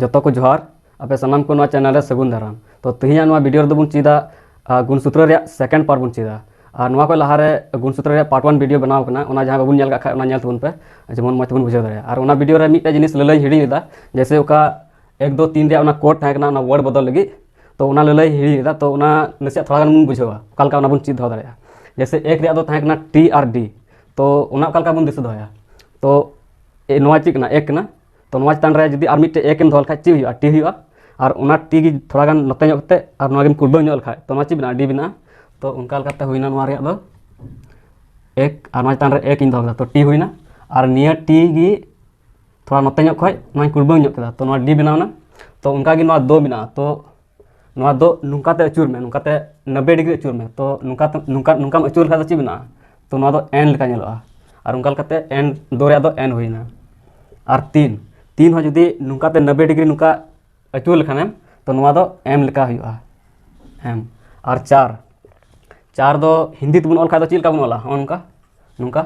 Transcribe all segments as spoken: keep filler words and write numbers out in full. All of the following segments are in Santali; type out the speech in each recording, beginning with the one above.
ᱡᱚᱛᱚ ᱠᱚ ᱡᱚᱦᱟᱨ, ᱟᱯᱮ ᱥᱟᱱᱟᱢ ᱠᱚ ᱱᱚᱣᱟ ᱪᱮᱱᱮᱞ ᱨᱮ ᱥᱟᱹᱜᱩᱱ ᱫᱟᱨᱟᱢ᱾ ᱛᱚ, ᱛᱮᱦᱮᱧᱟᱜ ᱱᱚᱣᱟ ᱵᱷᱤᱰᱤᱭᱳ ᱨᱮᱫᱚ ᱵᱚᱱ ᱪᱮᱫᱟ, ᱟ, ᱜᱩᱱᱥᱩᱛᱨᱚ ᱨᱮᱭᱟᱜ ᱥᱮᱠᱮᱱᱰ ᱯᱟᱨᱴ ᱵᱚᱱ ᱪᱮᱫᱟ᱾ ᱟᱨ ᱱᱚᱣᱟ ᱠᱷᱚᱱ ᱞᱟᱦᱟᱨᱮ ᱜᱩᱱᱥᱩᱛᱨᱚ ᱨᱮᱭᱟᱜ ᱯᱟᱨᱴ ᱚᱣᱟᱱ ᱵᱷᱤᱰᱤᱭᱳ ᱵᱮᱱᱟᱣ ᱠᱟᱱᱟ, ᱚᱱᱟ ᱡᱟᱦᱟᱸ ᱵᱟᱵᱚᱱ ᱧᱮᱞ ᱠᱟᱜ ᱠᱷᱟᱡ, ᱚᱱᱟ ᱧᱮᱞ ᱛᱟᱵᱚᱱ ᱯᱮ, ᱡᱮᱢᱚᱱ ᱢᱚᱡᱽ ᱛᱮᱵᱚᱱ ᱵᱩᱡᱷᱟᱹᱣ ᱫᱟᱲᱮᱭᱟᱜᱼᱟ᱾ ᱟᱨ ᱚᱱᱟ ᱵᱷᱤᱰᱤᱭᱳ ᱨᱮ ᱢᱤᱫᱴᱮᱡ ᱡᱤᱱᱤᱥ ᱞᱟᱹᱞᱟᱹᱭ ᱦᱤᱲᱤᱧ ᱞᱮᱫᱟ, ᱡᱮᱭᱥᱮ ᱚᱠᱟ ᱮᱠ ᱫᱩ ᱛᱤᱱ ᱨᱮᱭᱟᱜ ᱚᱱᱟ ᱠᱳᱰ ᱛᱟᱦᱮᱸ ᱠᱟᱱᱟ, ᱚᱱᱟ ᱣᱟᱨᱰ ᱵᱚᱫᱚᱞ ᱞᱟᱹᱜᱤᱫ, ᱛᱚ ᱚᱱᱟ ᱞᱟᱹᱞᱟᱹᱭ ᱦᱤᱲᱤᱧ ᱞᱮᱫᱟ, ᱛᱚ ᱚᱱᱟ ᱱᱟᱥᱮᱭᱟᱜ ᱛᱷᱚᱲᱟ ᱜᱟᱱ ᱵᱚᱱ ᱵᱩᱡᱷᱟᱹᱣᱟ, ᱚᱠᱟ ᱞᱮᱠᱟ ᱚᱱᱟ ᱵᱚᱱ ᱪᱮᱫ ᱫᱚᱦᱚ ᱫᱟᱲᱮᱭᱟᱜᱼᱟ᱾ ᱡᱮᱭᱥᱮ ᱮᱠ ᱨᱮᱭᱟᱜ ᱫᱚ ᱛᱟᱦᱮᱸ ᱠᱟᱱᱟ ᱴᱤ ᱟᱨ ᱰᱤ, ᱛᱚ ᱚᱱᱟ ᱚᱠᱟ ᱞᱮᱠᱟ ᱵᱚᱱ ᱫᱤᱥᱟᱹ ᱫᱚᱦᱚᱭᱟ? ᱛᱚ ᱮ, ᱱᱚᱣᱟ ᱪᱮᱫ ᱠᱟᱱᱟ? ᱮᱠ ᱠᱟᱱᱟ᱾ ᱛᱚ ᱱᱚᱣᱟ ᱪᱮᱛᱟᱱ ᱨᱮ ᱡᱩᱫᱤ ᱟᱨ ᱢᱤᱫᱴᱮᱡ ᱮᱠ ᱮᱢ ᱫᱚᱦᱚ ᱞᱮᱠᱷᱟᱡ ᱪᱮᱫ ᱦᱩᱭᱩᱜᱼᱟ? ᱴᱤ ᱦᱩᱭᱩᱜᱼᱟ᱾ ᱟᱨ ᱚᱱᱟ ᱴᱤ ᱜᱮ ᱛᱷᱚᱲᱟ ᱜᱟᱱ ᱱᱚᱛᱮ ᱧᱚᱜ ᱠᱟᱛᱮ ᱟᱨ ᱱᱚᱣᱟ ᱜᱮᱢ ᱠᱩᱲᱵᱟᱹ ᱧᱚᱜ ᱞᱮᱠᱷᱟᱡ, ᱛᱚ ᱱᱚᱣᱟ ᱪᱮᱫ ᱵᱮᱱᱟᱜᱼᱟ? ᱰᱤ ᱵᱮᱱᱟᱜᱼᱟ᱾ ᱛᱚ ᱚᱱᱠᱟ ᱞᱮᱠᱟᱛᱮ ᱦᱩᱭᱱᱟ ᱱᱚᱣᱟ ᱨᱮᱭᱟᱜ ᱫᱚ ᱮᱠ, ᱟᱨ ᱱᱚᱣᱟ ᱪᱮᱛᱟᱱ ᱨᱮ ᱮᱠ ᱤᱧ ᱫᱚᱦᱚ ᱠᱮᱫᱟ, ᱛᱚ ᱴᱤ ᱦᱩᱭᱱᱟ᱾ ᱟᱨ ᱱᱤᱭᱟᱹ ᱴᱤ ᱜᱮ ᱛᱷᱚᱲᱟ ᱱᱚᱛᱮ ᱧᱚᱜ ᱠᱷᱚᱡ ᱱᱚᱣᱟᱧ ᱠᱩᱲᱵᱟᱹ ᱧᱚᱜ ᱠᱮᱫᱟ, ᱛᱚ ᱱᱚᱣᱟ ᱰᱤ ᱵᱮᱱᱟᱣ ᱮᱱᱟ᱾ ᱛᱚ ᱚᱱᱠᱟ ᱜᱮ ᱱᱚᱣᱟ ᱫᱚ ᱢᱮᱱᱟᱜᱼᱟ, ᱛᱚ ᱱᱚᱣᱟ ᱫᱚ ᱱᱚᱝᱠᱟ ᱛᱮ ᱟᱹᱪᱩᱨ ᱢᱮ, ᱱᱚᱝᱠᱟ ᱛᱮ ᱱᱚᱵᱵᱳᱭ ᱰᱤᱜᱽᱨᱤ ᱟᱹᱪᱩᱨ ᱢᱮ᱾ ᱛᱚ ᱱᱚᱝᱠᱟ ᱛᱮ, ᱱᱚᱝᱠᱟ, ᱱᱚᱝᱠᱟᱢ ᱟᱹᱪᱩᱨ ᱞᱮᱠᱷᱟᱡ ᱫᱚ ᱪᱮᱫ ᱵᱮᱱᱟᱜᱼᱟ? ᱛᱚ ᱱᱚᱣᱟ ᱫᱚ ᱮᱱ ᱞᱮᱠᱟ ᱧᱮᱞᱚᱜᱼᱟ᱾ ᱟᱨ ᱚᱱᱠᱟ ᱞᱮᱠᱟᱛᱮ ᱮᱱ ᱫᱚ ᱨᱮᱭᱟᱜ ᱫᱚ ᱮᱱ ᱦᱩᱭᱱᱟ᱾ ᱟᱨ ᱛᱤᱱ, ᱛᱤᱱ ᱦᱚᱸ ᱡᱩᱫᱤ ᱱᱚᱝᱠᱟ ᱛᱮ ᱱᱚᱵᱵᱳᱭ ᱰᱤᱜᱽᱨᱤ ᱱᱚᱝᱠᱟ ᱟᱹᱪᱩᱨ ᱞᱮᱠᱷᱟᱱᱮᱢ, ᱛᱚ ᱱᱚᱣᱟ ᱫᱚ ᱮᱢ ᱞᱮᱠᱟ ᱦᱩᱭᱩᱜᱼᱟ, ᱮᱢ᱾ ᱟᱨ ᱪᱟᱨ, ᱪᱟᱨ ᱫᱚ ᱦᱤᱱᱫᱤ ᱛᱮᱵᱚᱱ ᱚᱞ ᱠᱷᱟᱡ ᱫᱚ ᱪᱮᱫ ᱞᱮᱠᱟ ᱵᱚᱱ ᱚᱞᱟ? ᱱᱚᱜᱼᱚ ᱱᱚᱝᱠᱟ, ᱱᱚᱝᱠᱟ᱾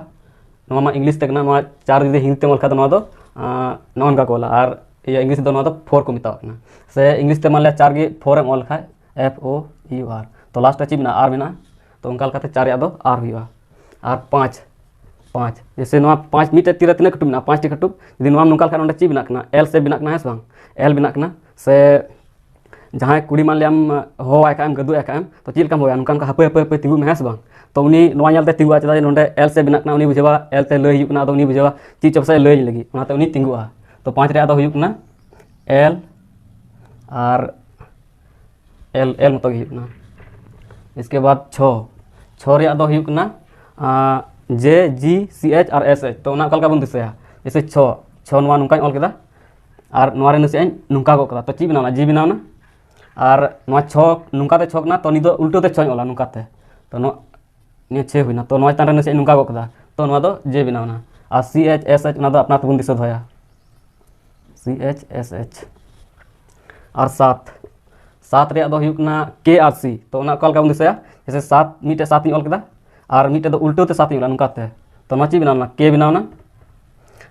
ᱱᱚᱣᱟ ᱢᱟ ᱤᱝᱞᱤᱥ ᱛᱮ ᱠᱟᱱᱟ, ᱱᱚᱣᱟ ᱪᱟᱨ ᱡᱩᱫᱤ ᱦᱤᱱᱫᱤ ᱛᱮᱢ ᱚᱞ ᱠᱷᱟᱡ ᱫᱚ ᱱᱚᱣᱟ ᱫᱚ, ᱟᱸ, ᱱᱚᱜᱼᱚ ᱱᱚᱝᱠᱟ ᱠᱚ ᱚᱞᱟ᱾ ᱟᱨ ᱤᱭᱟᱹ, ᱤᱝᱞᱤᱥ ᱛᱮᱫᱚ ᱱᱚᱣᱟ ᱫᱚ ᱯᱷᱳᱨ ᱠᱚ ᱢᱮᱛᱟᱣᱟᱜ ᱠᱟᱱᱟ᱾ ᱥᱮ ᱤᱝᱞᱤᱥ ᱛᱮ ᱢᱟᱱ ᱞᱮ ᱪᱟᱨ ᱜᱮ ᱯᱷᱳᱨ ᱮᱢ ᱚᱞ ᱠᱷᱟᱡ, ᱮᱯᱷ ᱳ ᱤᱭᱩ ᱟᱨ, ᱛᱚ ᱞᱟᱥᱴ ᱨᱮ ᱪᱮᱫ ᱢᱮᱱᱟᱜᱼᱟ? ᱟᱨ ᱢᱮᱱᱟᱜᱼᱟ᱾ ᱛᱚ ᱚᱱᱠᱟ ᱞᱮᱠᱟᱛᱮ ᱪᱟᱨ ᱨᱮᱭᱟᱜ ᱫᱚ ᱟᱨ ᱦᱩᱭᱩᱜᱼᱟ᱾ ᱟᱨ ᱯᱟᱸᱪ, ᱯᱟᱸᱪ, ᱡᱮᱭᱥᱮ ᱱᱚᱣᱟ ᱯᱟᱸᱪ ᱢᱤᱫᱴᱮᱡ ᱛᱤ ᱨᱮ ᱛᱤᱱᱟᱹᱜ ᱠᱟᱹᱴᱩᱵ ᱢᱮᱱᱟᱜᱼᱟ? ᱯᱟᱸᱪᱴᱤ ᱠᱟᱹᱴᱩᱵ᱾ ᱡᱩᱫᱤ ᱱᱚᱣᱟᱢ ᱱᱚᱝᱠᱟ ᱞᱮᱠᱷᱟᱱ ᱚᱸᱰᱮ ᱪᱮᱫ ᱵᱮᱱᱟᱜ ᱠᱟᱱᱟ? ᱮᱞ ᱥᱮᱯ ᱵᱮᱱᱟᱜ ᱠᱟᱱᱟ, ᱦᱮᱸ ᱥᱮ ᱵᱟᱝ? ᱮᱞ ᱵᱮᱱᱟᱜ ᱠᱟᱱᱟ᱾ ᱥᱮ ᱡᱟᱦᱟᱸᱭ ᱠᱩᱲᱤ ᱢᱟᱱ ᱞᱮᱭᱟᱢ ᱦᱚᱦᱚᱣᱟᱭ ᱠᱷᱟᱡ ᱮᱢ, ᱜᱟᱹᱫᱩᱜ ᱟᱭ ᱠᱷᱟᱡ ᱮᱢ, ᱛᱚ ᱪᱮᱫ ᱞᱮᱠᱟᱢ ᱦᱚᱦᱚᱭᱟ? ᱱᱚᱝᱠᱟ ᱱᱚᱝᱠᱟ ᱦᱟᱹᱯᱟᱹᱭ ᱦᱟᱹᱯᱟᱹᱭ ᱦᱟᱹᱯᱟᱹᱭ ᱛᱤᱸᱜᱩᱜ ᱢᱮ, ᱦᱮᱸ ᱥᱮ ᱵᱟᱝ? ᱛᱚ ᱩᱱᱤ ᱱᱚᱣᱟ ᱧᱮᱞᱛᱮ ᱛᱤᱸᱜᱩᱜᱼᱟ, ᱪᱮᱫᱟᱜ ᱡᱮ ᱱᱚᱸᱰᱮ ᱮᱞ ᱥᱮᱯ ᱵᱮᱱᱟᱜ ᱠᱟᱱᱟ, ᱩᱱᱤ ᱵᱩᱡᱷᱟᱹᱣᱟ ᱮᱞ ᱛᱮ ᱞᱟᱹᱭ ᱦᱩᱭᱩᱜ ᱠᱟᱱᱟ, ᱟᱫᱚ ᱩᱱᱤ ᱵᱩᱡᱷᱟᱹᱣᱟ ᱪᱮᱫ ᱪᱚ ᱯᱟᱥᱮᱡ ᱞᱟᱹᱭ ᱞᱟᱹᱜᱤᱫ, ᱚᱱᱟᱛᱮ ᱩᱱᱤ ᱛᱤᱸᱜᱩᱜᱼᱟ᱾ ᱛᱚ ᱯᱟᱸᱪ ᱨᱮᱭᱟᱜ ᱫᱚ ᱦᱩᱭᱩᱜ ᱠᱟᱱᱟ ᱮᱞ, ᱟᱨ ᱮᱞ, ᱮᱞ ᱢᱚᱛᱚ ᱜᱮ ᱦᱩᱭᱩᱜ ᱠᱟᱱᱟ᱾ ᱤᱥᱠᱮ ᱵᱟᱫ ᱪᱷᱚ, ᱪᱷᱚ ᱨᱮᱭᱟᱜ ᱫᱚ ᱦᱩᱭᱩᱜ ᱠᱟᱱᱟ, ᱟᱸ, ᱡᱮ, ᱡᱤ, ᱥᱤ ᱮᱪ ᱟᱨ ᱮᱥ ᱮᱪ᱾ ᱛᱚ ᱚᱱᱟ ᱚᱠᱟ ᱞᱮᱠᱟ ᱵᱚᱱ ᱫᱤᱥᱟᱹᱭᱟ? ᱡᱮᱭᱥᱮ ᱪᱷᱚ, ᱪᱷᱚ ᱱᱚᱣᱟ ᱱᱚᱝᱠᱟᱧ ᱚᱞ ᱠᱮᱫᱟ, ᱟᱨ ᱱᱚᱣᱟ ᱨᱮ ᱱᱟᱥᱮᱭᱟᱜ ᱤᱧ ᱱᱚᱝᱠᱟ ᱜᱚᱫ ᱠᱮᱫᱟ, ᱛᱚ ᱪᱮᱫ ᱵᱮᱱᱟᱣ ᱮᱱᱟ? ᱡᱤ ᱵᱮᱱᱟᱣ ᱮᱱᱟ᱾ ᱟᱨ ᱱᱚᱣᱟ ᱪᱷᱚ ᱱᱚᱝᱠᱟ ᱛᱮ ᱪᱷᱚ ᱠᱟᱱᱟ, ᱛᱚ ᱱᱤᱛ ᱫᱚ ᱩᱞᱴᱟᱹ ᱛᱮ ᱪᱷᱚᱧ ᱚᱞᱟ ᱱᱚᱝᱠᱟ ᱛᱮ, ᱛᱚ ᱱᱚᱣᱟ, ᱱᱤᱭᱟᱹ ᱪᱷᱮ ᱦᱩᱭᱱᱟ, ᱛᱚ ᱱᱚᱣᱟ ᱪᱮᱛᱟᱱ ᱨᱮ ᱱᱟᱥᱮᱭᱟᱜ ᱤᱧ ᱱᱚᱝᱠᱟ ᱜᱚᱫ ᱠᱮᱫᱟ, ᱛᱚ ᱱᱚᱣᱟ ᱫᱚ ᱡᱮ ᱵᱮᱱᱟᱣ ᱮᱱᱟ᱾ ᱟᱨ ᱥᱤ ᱮᱪ ᱮᱥ ᱮᱪ, ᱚᱱᱟ ᱫᱚ ᱟᱯᱱᱟᱨ ᱛᱮᱵᱚᱱ ᱫᱤᱥᱟᱹ ᱫᱚᱦᱚᱭᱟ, ᱥᱤ ᱮᱪ ᱮᱥ ᱮᱪ᱾ ᱟᱨ ᱥᱟᱛ, ᱥᱟᱛ ᱨᱮᱭᱟᱜ ᱫᱚ ᱦᱩᱭᱩᱜ ᱠᱟᱱᱟ ᱠᱮ ᱟᱨ ᱥᱤ, ᱛᱚ ᱚᱱᱟ ᱚᱠᱟ ᱞᱮᱠᱟ ᱵᱚᱱ ᱫᱤᱥᱟᱹᱭᱟ? ᱡᱮᱭᱥᱮ ᱥᱟᱛ, ᱢᱤᱫᱴᱮᱡ ᱥᱟᱛ ᱤᱧ ᱚᱞ ᱠᱮᱫᱟ, ᱟᱨ ᱢᱤᱫᱴᱮᱡ ᱫᱚ ᱩᱞᱴᱟᱹ ᱛᱮ ᱥᱟᱛ ᱤᱧ ᱚᱞᱟ ᱱᱚᱝᱠᱟ ᱛᱮ, ᱛᱚ ᱱᱚᱣᱟ ᱪᱮᱫ ᱵᱮᱱᱟᱣ ᱮᱱᱟ? ᱠᱮ ᱵᱮᱱᱟᱣ ᱮᱱᱟ᱾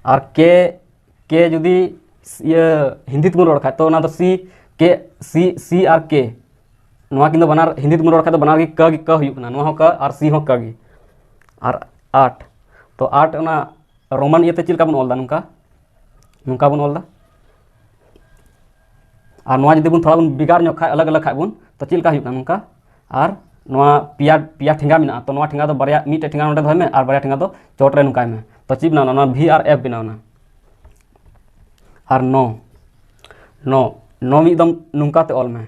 ᱟᱨ ᱠᱮ, ᱠᱮ ᱡᱩᱫᱤ ᱤᱭᱟᱹ ᱦᱤᱱᱫᱤ ᱛᱮᱵᱚᱱ ᱨᱚᱲ ᱠᱷᱟᱡ, ᱛᱚ ᱚᱱᱟ ᱫᱚ ᱥᱤ ᱠᱮ, ᱥᱤ ᱥᱤ ᱟᱨ ᱠᱮ, ᱱᱚᱣᱟ ᱠᱤᱱ ᱫᱚ ᱵᱟᱱᱟᱨ ᱦᱤᱱᱫᱤ ᱛᱮᱵᱚᱱ ᱨᱚᱲ ᱠᱷᱟᱡ ᱫᱚ ᱵᱟᱱᱟᱨ ᱜᱮ ᱠ ᱜᱮ ᱠ ᱦᱩᱭᱩᱜ ᱠᱟᱱᱟ, ᱱᱚᱣᱟ ᱦᱚᱸ ᱠ ᱟᱨ ᱥᱤ ᱦᱚᱸ ᱠ ᱜᱮ᱾ ᱟᱨ ᱟᱴ, ᱛᱚ ᱟᱴ ᱚᱱᱟ ᱨᱳᱢᱟᱱ ᱤᱭᱟᱹᱛᱮ ᱪᱮᱫ ᱞᱮᱠᱟ ᱵᱚᱱ ᱚᱞ ᱮᱫᱟ? ᱱᱚᱝᱠᱟ, ᱱᱚᱝᱠᱟ ᱵᱚᱱ ᱚᱞ ᱮᱫᱟ᱾ ᱟᱨ ᱱᱚᱣᱟ ᱡᱩᱫᱤ ᱵᱚᱱ ᱛᱷᱚᱲᱟ ᱵᱚᱱ ᱵᱷᱮᱜᱟᱨ ᱧᱚᱜ ᱠᱷᱟᱡ, ᱟᱞᱟᱜᱽ ᱟᱞᱟᱜᱽ ᱠᱷᱟᱡ ᱵᱚᱱ, ᱛᱚ ᱪᱮᱫ ᱞᱮᱠᱟ ᱦᱩᱭᱩᱜ ᱠᱟᱱᱟ? ᱱᱚᱝᱠᱟ᱾ ᱟᱨ ᱱᱚᱣᱟ ᱯᱮᱭᱟ, ᱯᱮᱭᱟ ᱴᱷᱮᱸᱜᱟ ᱢᱮᱱᱟᱜᱼᱟ, ᱛᱚ ᱱᱚᱣᱟ ᱴᱷᱮᱸᱜᱟ ᱫᱚ ᱵᱟᱨᱭᱟ, ᱢᱤᱫᱴᱮᱡ ᱴᱷᱮᱸᱜᱟ ᱱᱚᱰᱮ ᱫᱚᱦᱚᱭ ᱢᱮ ᱟᱨ ᱵᱟᱨᱭᱟ ᱴᱷᱮᱸᱜᱟ ᱫᱚ ᱪᱚᱴ ᱨᱮ ᱱᱚᱝᱠᱟᱭ ᱢᱮ᱾ ᱛᱚ ᱪᱮᱫ ᱵᱮᱱᱟᱣᱱᱟ? ᱱᱚᱣᱟ ᱵᱷᱤ ᱟᱨ ᱮᱯᱷ ᱵᱮᱱᱟᱣᱱᱟ᱾ ᱟᱨ ᱱᱚ, ᱱᱚ, ᱱᱚ ᱢᱤᱫ ᱫᱚᱢ ᱱᱚᱝᱠᱟ ᱛᱮ ᱚᱞ ᱢᱮ,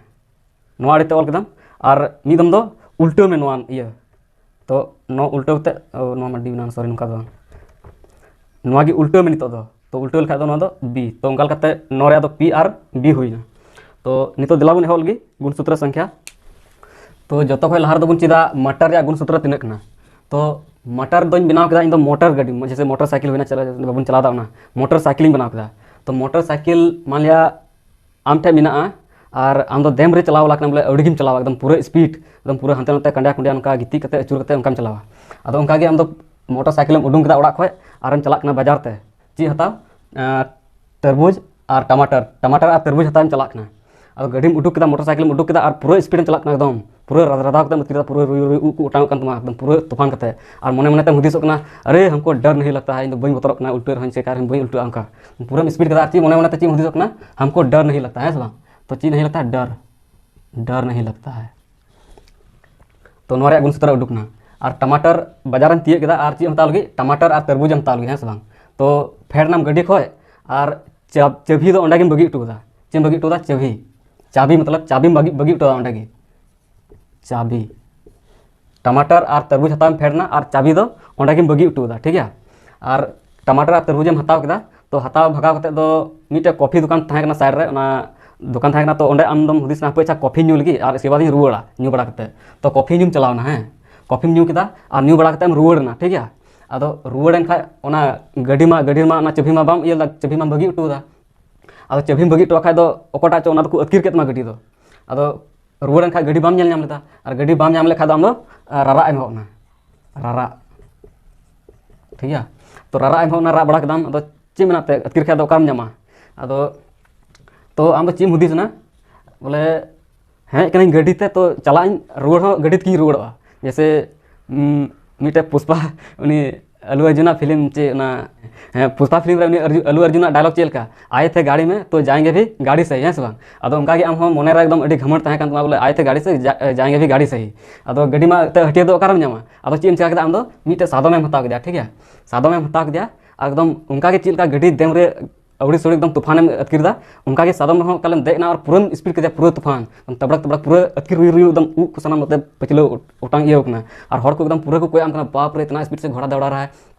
ᱱᱚᱣᱟ ᱟᱲᱮ ᱛᱮ ᱚᱞ ᱠᱮᱫᱟᱢ᱾ ᱟᱨ ᱢᱤᱫ ᱫᱚᱢ ᱫᱚ ᱩᱞᱴᱟᱹᱣ ᱢᱮ ᱱᱚᱣᱟ ᱤᱭᱟᱹ, ᱛᱚ ᱱᱚᱣᱟ ᱩᱞᱴᱟᱹᱣ ᱠᱟᱛᱮ, ᱚ, ᱱᱚᱣᱟ ᱢᱟ ᱰᱤ ᱢᱮᱱᱟᱜᱼᱟ, ᱥᱚᱨᱤ, ᱱᱚᱝᱠᱟ ᱫᱚ ᱵᱟᱝ, ᱱᱚᱣᱟ ᱜᱮ ᱩᱞᱴᱟᱹᱣ ᱢᱮ ᱱᱤᱛᱚᱜ ᱫᱚ᱾ ᱛᱚ ᱩᱞᱴᱟᱹᱣ ᱞᱮᱠᱷᱟᱡ ᱫᱚ ᱱᱚᱣᱟ ᱫᱚ ᱵᱤ, ᱛᱚ ᱚᱱᱠᱟ ᱞᱮᱠᱟᱛᱮ ᱱᱚ ᱨᱮᱭᱟᱜ ᱫᱚ ᱯᱤ ᱟᱨ ᱵᱤ ᱦᱩᱭᱱᱟ᱾ ᱛᱚ ᱱᱤᱛᱚᱜ ᱫᱮᱞᱟ ᱵᱚᱱ ᱮᱦᱚᱵ ᱞᱮᱜᱮ ᱜᱩᱱᱥᱩᱛᱨᱚ ᱥᱚᱝᱠᱷᱭᱟ᱾ ᱛᱚ ᱡᱚᱛᱚ ᱠᱷᱚᱡ ᱞᱟᱦᱟ ᱨᱮᱫᱚ ᱵᱚᱱ ᱪᱮᱫᱟ ᱢᱚᱴᱚᱨ ᱨᱮᱭᱟᱜ ᱜᱩᱱᱥᱩᱛᱨᱚ ᱛᱤᱱᱟᱹᱜ ᱠᱟᱱᱟ᱾ ᱛᱚ ᱢᱚᱴᱚᱨ ᱫᱚᱧ ᱵᱮᱱᱟᱣ ᱠᱮᱫᱟ ᱤᱧ ᱫᱚ ᱢᱚᱴᱚᱨ ᱜᱟᱹᱰᱤ, ᱡᱮᱭᱥᱮ ᱢᱚᱴᱚᱨ ᱥᱟᱭᱠᱮᱞ ᱦᱩᱭᱱᱟ, ᱪᱟᱞᱟᱣ, ᱵᱟᱵᱚᱱ ᱪᱟᱞᱟᱣ ᱮᱫᱟ ᱚᱱᱟ, ᱢᱚᱴᱚᱨ ᱥᱟᱭᱠᱮᱞᱤᱧ ᱵᱮᱱᱟᱣ ᱠᱮᱫᱟ᱾ ᱛᱚ ᱢᱚᱴᱚᱨ ᱥᱟᱭᱠᱮᱞ ᱢᱟᱱ ᱞᱤᱭᱟ ᱟᱢ ᱴᱷᱮᱱ ᱢᱮᱱᱟᱜᱼᱟ ᱟᱨ ᱟᱢ ᱫᱚ ᱰᱮᱢ ᱨᱮ ᱪᱟᱞᱟᱣ ᱵᱟᱞᱟ ᱠᱟᱱᱟᱢ, ᱵᱚᱞᱮ ᱟᱹᱰᱤ ᱜᱮᱢ ᱪᱟᱞᱟᱣᱟ, ᱮᱠᱫᱚᱢ ᱯᱩᱨᱟᱹ ᱥᱯᱤᱰ, ᱮᱠᱫᱚᱢ ᱯᱩᱨᱟᱹ ᱦᱟᱱᱛᱮ ᱱᱟᱛᱮ ᱠᱟᱸᱰᱭᱟ ᱠᱩᱸᱰᱭᱟ ᱱᱚᱝᱠᱟ ᱜᱤᱛᱤᱡ ᱠᱟᱛᱮ ᱟᱹᱪᱩᱨ ᱠᱟᱛᱮ ᱚᱱᱠᱟᱢ ᱪᱟᱞᱟᱣᱟ᱾ ᱟᱫᱚ ᱚᱱᱠᱟ ᱜᱮ ᱟᱢ ᱫᱚ ᱢᱚᱴᱚᱨ ᱥᱟᱭᱠᱮᱞᱮᱢ ᱩᱰᱩᱝ ᱠᱮᱫᱟ ᱚᱲᱟᱜ ᱠᱷᱚᱡ ᱟᱨᱮᱢ ᱪᱟᱞᱟᱜ ᱠᱟᱱᱟ ᱵᱟᱡᱟᱨ ᱛᱮ᱾ ᱪᱮᱫ ᱦᱟᱛᱟᱣ? ᱟᱨ ᱛᱚᱨᱵᱩᱡᱽ ᱟᱨ ᱴᱟᱢᱟᱴᱟᱨ, ᱴᱟᱢᱟᱴᱟᱨ ᱟᱨ ᱛᱚᱨᱵᱩᱡᱽ ᱦᱟᱛᱟᱣᱮᱢ ᱪᱟᱞᱟᱜ ᱠᱟᱱᱟ᱾ ᱟᱫᱚ ᱜᱟᱹᱰᱤᱢ ᱩᱰᱩᱠ ᱠᱮᱫᱟ, ᱢᱚᱴᱚᱨ ᱥᱟᱭᱠᱮᱞᱮᱢ ᱩᱰᱩᱠ ᱠᱮᱫᱟ ᱟᱨ ᱯᱩᱨᱟᱹ ᱥᱯᱤᱰᱮᱢ ᱪᱟᱞᱟᱜ ᱠᱟᱱᱟ, ᱮᱠᱫᱚᱢ ᱯᱩᱨᱟᱹ ᱨᱟᱫ-, ᱨᱟᱫᱟᱣ ᱠᱟᱛᱮᱢ ᱟᱹᱛᱠᱤᱨ ᱠᱮᱫᱟ, ᱯᱩᱨᱟᱹ ᱨᱩᱭ ᱨᱩᱭ ᱩᱵ ᱠᱚ ᱚᱴᱟᱝᱚᱜ ᱠᱟᱱ ᱛᱟᱢᱟ, ᱮᱠᱫᱚᱢ ᱯᱩᱨᱟᱹ ᱛᱩᱯᱷᱟᱱ ᱠᱟᱛᱮ᱾ ᱟᱨ ᱢᱚᱱᱮ ᱢᱚᱱᱮ ᱛᱮᱢ ᱦᱩᱫᱤᱥᱚᱜ ᱠᱟᱱᱟ, "ᱟᱨᱮ, ᱦᱟᱢᱠᱳ ᱰᱟᱨ ᱱᱟᱦᱤ ᱞᱟᱜᱽᱛᱟ ᱦᱟᱭ, ᱤᱧ ᱫᱚ ᱵᱟᱹᱧ ᱵᱚᱛᱚᱨᱚᱜ ᱠᱟᱱᱟ ᱩᱞᱴᱟᱹ ᱨᱮᱦᱚᱸ, ᱪᱮᱠᱟ ᱨᱮᱦᱚᱸ ᱵᱟᱹᱧ ᱩᱞᱴᱟᱹᱜᱼᱟ ᱚᱱᱠᱟ᱾" ᱯᱩᱨᱟᱹᱢ ᱥᱯᱤᱰ ᱠᱮᱫᱟ ᱟᱨ ᱪᱮᱫ ᱢᱚᱱᱮ ᱢᱚᱱᱮ ᱛᱮ ᱪᱮᱫ ᱮᱢ ᱦᱩᱫᱤᱥᱚᱜ ᱠᱟᱱᱟ? "ᱦᱟᱢᱠᱳ ᱰᱟᱨ ᱱᱟᱦᱤ ᱞᱟᱜᱽᱛᱟ ᱦᱟᱭ", ᱦᱮᱸ ᱥᱮ ᱵᱟᱝ? ᱛᱚ ᱪᱮᱫ ᱱᱟᱦᱤ ᱞᱟᱜᱽᱛᱟ ᱦᱟᱭ? ᱰᱟᱨ, ᱰᱟᱨ ᱱᱟᱦᱤ ᱞᱟᱜᱽᱛᱟ ᱦᱟᱭ᱾ ᱛᱚ ᱱᱚᱣᱟ ᱨᱮᱭᱟᱜ ᱜᱩᱱᱥᱩᱛᱨᱚ ᱩᱰᱩᱠ ᱮᱱᱟ᱾ ᱟᱨ ᱴᱟᱢᱟᱴᱟᱨ ᱵᱟᱡᱟᱨᱮᱢ ᱛᱤᱭᱟᱹᱜ ᱠᱮᱫᱟ ᱟᱨ ᱪᱮᱫ ᱮᱢ ᱦᱟᱛᱟᱣ ᱞᱟᱹᱜᱤᱫ? ᱴᱟᱢᱟᱴᱟᱨ ᱟᱨ ᱛᱚᱨᱵᱩᱡᱽ ᱮᱢ ᱦᱟᱛᱟᱣ ᱞᱟᱹᱜᱤᱫ, ᱦᱮᱸ ᱥᱮ ᱵᱟᱝ? ᱛᱚ ᱯᱷᱮᱰ ᱮᱱᱟᱢ ᱜᱟᱹᱰᱤ ᱠᱷᱚᱡ ᱟᱨ ᱪᱟ-, ᱪᱟᱹᱵᱷᱤ ᱫᱚ ᱚᱸᱰᱮ ᱜᱮᱢ ᱵᱟᱹᱜᱤ ᱦᱚᱴᱚ ᱠᱟᱫᱟ᱾ ᱪᱮᱫ ᱮᱢ ᱵᱟᱹᱜᱤ ᱦᱚᱴᱚ ᱠᱟᱫᱟ? ᱪᱟᱹᱵᱷᱤ᱾ ᱪᱟᱹᱵᱷᱤ ᱢᱚᱛᱞᱚᱵ ᱪᱟᱹᱵᱷᱤᱢ ᱵᱟᱹᱜᱤ, ᱵᱟᱹᱜᱤ ᱦᱚᱴᱚ ᱠᱟᱫᱟ ᱚᱸᱰᱮ ᱜᱮ᱾ ᱪᱟᱹᱵᱷᱤ᱾ ᱴᱟᱢᱟᱴᱟᱨ ᱟᱨ ᱛᱚᱨᱵᱩᱡᱽ ᱦᱟᱛᱟᱣ ᱮᱢ ᱯᱷᱮᱰ ᱮᱱᱟ ᱟᱨ ᱪᱟᱹᱵᱷᱤ ᱫᱚ ᱚᱸᱰᱮ ᱜᱮᱢ ᱵᱟᱹᱜᱤ ᱦᱚᱴᱚ ᱠᱟᱫᱟ, ᱴᱷᱤᱠ ᱜᱮᱭᱟ? ᱟᱨ ᱴᱟᱢᱟᱴᱟᱨ ᱟᱨ ᱛᱚᱨᱵᱩᱡᱽ ᱮᱢ ᱦᱟᱛᱟᱣ ᱠᱮᱫᱟ, ᱛᱚ ᱦᱟᱛᱟᱣ ᱵᱷᱟᱜᱟᱣ ᱠᱟᱛᱮ ᱫᱚ ᱢᱤᱫᱴᱮᱡ ᱠᱚᱯᱷᱤ ᱫᱚᱠᱟᱱ ᱛᱟᱦᱮᱸ ᱠᱟᱱᱟ ᱥᱟᱭᱤᱰ ᱨᱮ, ᱚᱱᱟ ᱫᱚᱠᱟᱱ ᱛᱟᱦᱮᱸ ᱠᱟᱱᱟ, ᱛᱚ ᱚᱸᱰᱮ ᱟᱢ ᱫᱚᱢ ᱦᱩᱫᱤᱥ ᱮᱱᱟ, "ᱦᱟᱯᱳᱭ, ᱟᱪᱪᱷᱟ, ᱠᱚᱯᱷᱤᱧ ᱧᱩ ᱞᱮᱜᱮ ᱟᱨ ᱤᱥᱠᱮ ᱵᱟᱫ ᱤᱧ ᱨᱩᱣᱟᱹᱲᱟ", ᱧᱩ ᱵᱟᱲᱟ ᱠᱟᱛᱮ᱾ ᱛᱚ ᱠᱚᱯᱷᱤ ᱧᱩᱢ ᱪᱟᱞᱟᱣ ᱮᱱᱟ, ᱦᱮᱸ, ᱠᱚᱯᱷᱤᱢ ᱧᱩ ᱠᱮᱫᱟ ᱟᱨ ᱧᱩ ᱵᱟᱲᱟ ᱠᱟᱛᱮ ᱮᱢ ᱨᱩᱣᱟᱹᱲ ᱮᱱᱟ, ᱴᱷᱤᱠ ᱜᱮᱭᱟ? ᱟᱫᱚ ᱨᱩᱣᱟᱹᱲ ᱮᱱ ᱠᱷᱟᱡ ᱚᱱᱟ ᱜᱟᱹᱰᱤ ᱢᱟ, ᱜᱟᱹᱰᱤ ᱨᱮᱢᱟ ᱚᱱᱟ ᱪᱟᱹᱵᱷᱤ ᱢᱟ ᱵᱟᱢ ᱤᱭᱟᱹ ᱞᱮᱫᱟ, ᱪᱟᱹᱵᱷᱤ ᱢᱟᱢ ᱵᱟᱹᱜᱤ ᱦᱚᱴᱚ ᱠᱟᱫᱟ᱾ ᱟᱫᱚ ᱪᱟᱹᱵᱷᱤᱢ ᱵᱟᱹᱜᱤ ᱦᱚᱴᱚ ᱠᱟᱜ ᱠᱷᱟᱡ ᱫᱚ ᱚᱠᱚᱭᱴᱟᱜ ᱪᱚ ᱚᱱᱟ ᱫᱚᱠᱚ ᱟᱹᱛᱠᱤᱨ ᱠᱮᱫ ᱛᱟᱢᱟ ᱜᱟᱹᱰᱤ ᱫᱚ᱾ ᱟᱫᱚ ᱨᱩᱣᱟᱹᱲ ᱮᱱ ᱠᱷᱟᱡ ᱜᱟᱹᱰᱤ ᱵᱟᱢ ᱧᱮᱞ ᱧᱟᱢ ᱞᱮᱫᱟ, ᱟᱨ ᱜᱟᱹᱰᱤ ᱵᱟᱢ ᱧᱟᱢ ᱞᱮᱠᱷᱟᱡ ᱫᱚ ᱟᱢ ᱫᱚ, ᱟᱨ ᱨᱟᱨᱟᱜ ᱮᱢ ᱮᱦᱚᱵ ᱮᱱᱟ, ᱨᱟᱨᱟᱜ᱾ ᱴᱷᱤᱠ ᱜᱮᱭᱟ? ᱛᱚ ᱨᱟᱨᱟᱜ ᱮᱢ ᱮᱦᱚᱵ ᱮᱱᱟ, ᱨᱟᱜ ᱵᱟᱲᱟ ᱠᱮᱫᱟᱢ, ᱟᱫᱚ ᱪᱮᱫ ᱢᱮᱱᱟᱜ ᱛᱮ ᱟᱹᱛᱠᱤᱨ ᱠᱷᱟᱡ ᱫᱚ ᱚᱠᱟᱨᱮᱢ ᱧᱟᱢᱟ? ᱟᱫᱚ ᱛᱚ ᱟᱢ ᱫᱚ ᱪᱮᱫ ᱮᱢ ᱦᱩᱫᱤᱥ ᱮᱱᱟ? ᱵᱚᱞᱮ ᱦᱮᱡ ᱠᱟᱹᱱᱟᱹᱧ ᱜᱟᱹᱰᱤ ᱛᱮ, ᱛᱚ ᱪᱟᱞᱟᱜ ᱟᱹᱧ, ᱨᱩᱣᱟᱹᱲ ᱦᱚᱸ ᱜᱟᱹᱰᱤ ᱛᱮᱜᱤᱧ ᱨᱩᱣᱟᱹᱲᱚᱜᱼᱟ᱾ ᱡᱮᱭᱥᱮ ᱩᱢ, ᱢᱤᱫᱴᱮᱡ ᱯᱩᱥᱯᱟ, ᱩᱱᱤ ᱟᱞᱩ ᱚᱨᱡᱩᱱᱟᱜ ᱯᱷᱤᱞᱢ ᱪᱮᱫ ᱚᱱᱟ, ᱦᱮᱸ, ᱯᱩᱥᱯᱟ ᱯᱷᱤᱞᱢ ᱨᱮ ᱩᱱᱤ ᱟᱨᱡᱩ-, ᱟᱞᱩ ᱚᱨᱡᱩᱱᱟᱜ ᱰᱟᱭᱞᱚᱜ ᱪᱮᱫ ᱞᱮᱠᱟ, "ᱟᱭᱮ ᱛᱷᱮ ᱜᱟᱲᱤ ᱢᱮ ᱛᱚ ᱡᱟᱭᱮᱸᱜᱮ ᱵᱷᱤ ᱜᱟᱲᱤ ᱥᱮ ᱦᱤ", ᱦᱮᱸ ᱥᱮ ᱵᱟᱝ? ᱟᱫᱚ ᱚᱱᱠᱟ ᱜᱮ ᱟᱢ ᱦᱚᱸ ᱢᱚᱱᱮ ᱨᱮ ᱮᱠᱫᱚᱢ ᱟᱹᱰᱤ ᱜᱷᱟᱢᱚᱴ ᱛᱟᱦᱮᱸ ᱠᱟᱱ ᱛᱟᱢᱟ ᱵᱚᱞᱮ, "ᱟᱭᱮ ᱛᱷᱮ ᱜᱟᱲᱤ ᱥᱮ ᱡᱟ-, ᱡᱟᱭᱮᱸᱜᱮ ᱵᱷᱤ ᱜᱟᱲᱤ ᱥᱮ ᱦᱤ", ᱟᱫᱚ ᱜᱟᱹᱰᱤ ᱢᱟ ᱮᱱᱛᱮᱫ ᱦᱟᱹᱴᱤᱭᱟᱹ ᱫᱚ ᱚᱠᱟᱨᱮᱢ ᱧᱟᱢᱟ? ᱟᱫᱚ ᱪᱮᱫ ᱮᱢ ᱪᱮᱠᱟ ᱠᱮᱫᱟ ᱟᱢ ᱫᱚ? ᱢᱤᱫᱴᱮᱡ ᱥᱟᱫᱚᱢᱮᱢ ᱦᱟᱛᱟᱣ ᱠᱮᱫᱮᱭᱟ, ᱴᱷᱤᱠ ᱜᱮᱭᱟ? ᱥᱟᱫᱚᱢᱮᱢ ᱦᱟᱛᱟᱣ ᱠᱮᱫᱮᱭᱟ, ᱟᱨ ᱮᱠᱫᱚᱢ ᱚᱱᱠᱟ ᱜᱮ ᱪᱮᱫ ᱞᱮᱠᱟ ᱜᱟᱹᱰᱤ ᱫᱮᱢ ᱨᱮ ᱟᱹᱣᱲᱤ ᱥᱟᱹᱣᱲᱤ ᱮᱠᱫᱚᱢ ᱛᱩᱯᱷᱟᱱᱮᱢ ᱟᱹᱛᱠᱤᱨ ᱮᱫᱟ, ᱚᱱᱠᱟ ᱜᱮ ᱥᱟᱫᱚᱢ ᱨᱮᱦᱚᱸ ᱚᱠᱟᱞᱮᱢ ᱫᱮᱡ ᱮᱱᱟ ᱟᱨ ᱯᱩᱨᱟᱹᱢ ᱥᱯᱤᱰ ᱠᱮᱫᱮᱭᱟ, ᱯᱩᱨᱟᱹ ᱛᱩᱯᱷᱟᱱ, ᱮᱠᱫᱚᱢ ᱛᱟᱵᱲᱟᱠ ᱛᱟᱵᱲᱟᱠ, ᱯᱩᱨᱟᱹ ᱟᱹᱛᱠᱤᱨ ᱨᱩᱭ ᱨᱩᱭ ᱮᱠᱫᱚᱢ ᱩᱵ ᱠᱚ ᱥᱟᱱᱟᱢ ᱱᱚᱛᱮ ᱯᱟᱹᱪᱞᱟᱹᱣ ᱚᱴᱟᱝ ᱤᱭᱟᱹ ᱠᱟᱱᱟ᱾ ᱟᱨ ᱦᱚᱲ ᱠᱚ ᱮᱠᱫᱚᱢ ᱯᱩᱨᱟᱹ ᱠᱚ ᱠᱚᱭᱚᱜ ᱟᱢ ᱠᱟᱱᱟ, "ᱵᱟᱯ ᱨᱮ, ᱤᱛᱱᱟ ᱥᱯᱤᱰ ᱥᱮ ᱜᱷᱚᱲᱟ ᱫᱟᱣᱲᱟ ᱨᱟᱦᱟ ᱦᱟᱭ?"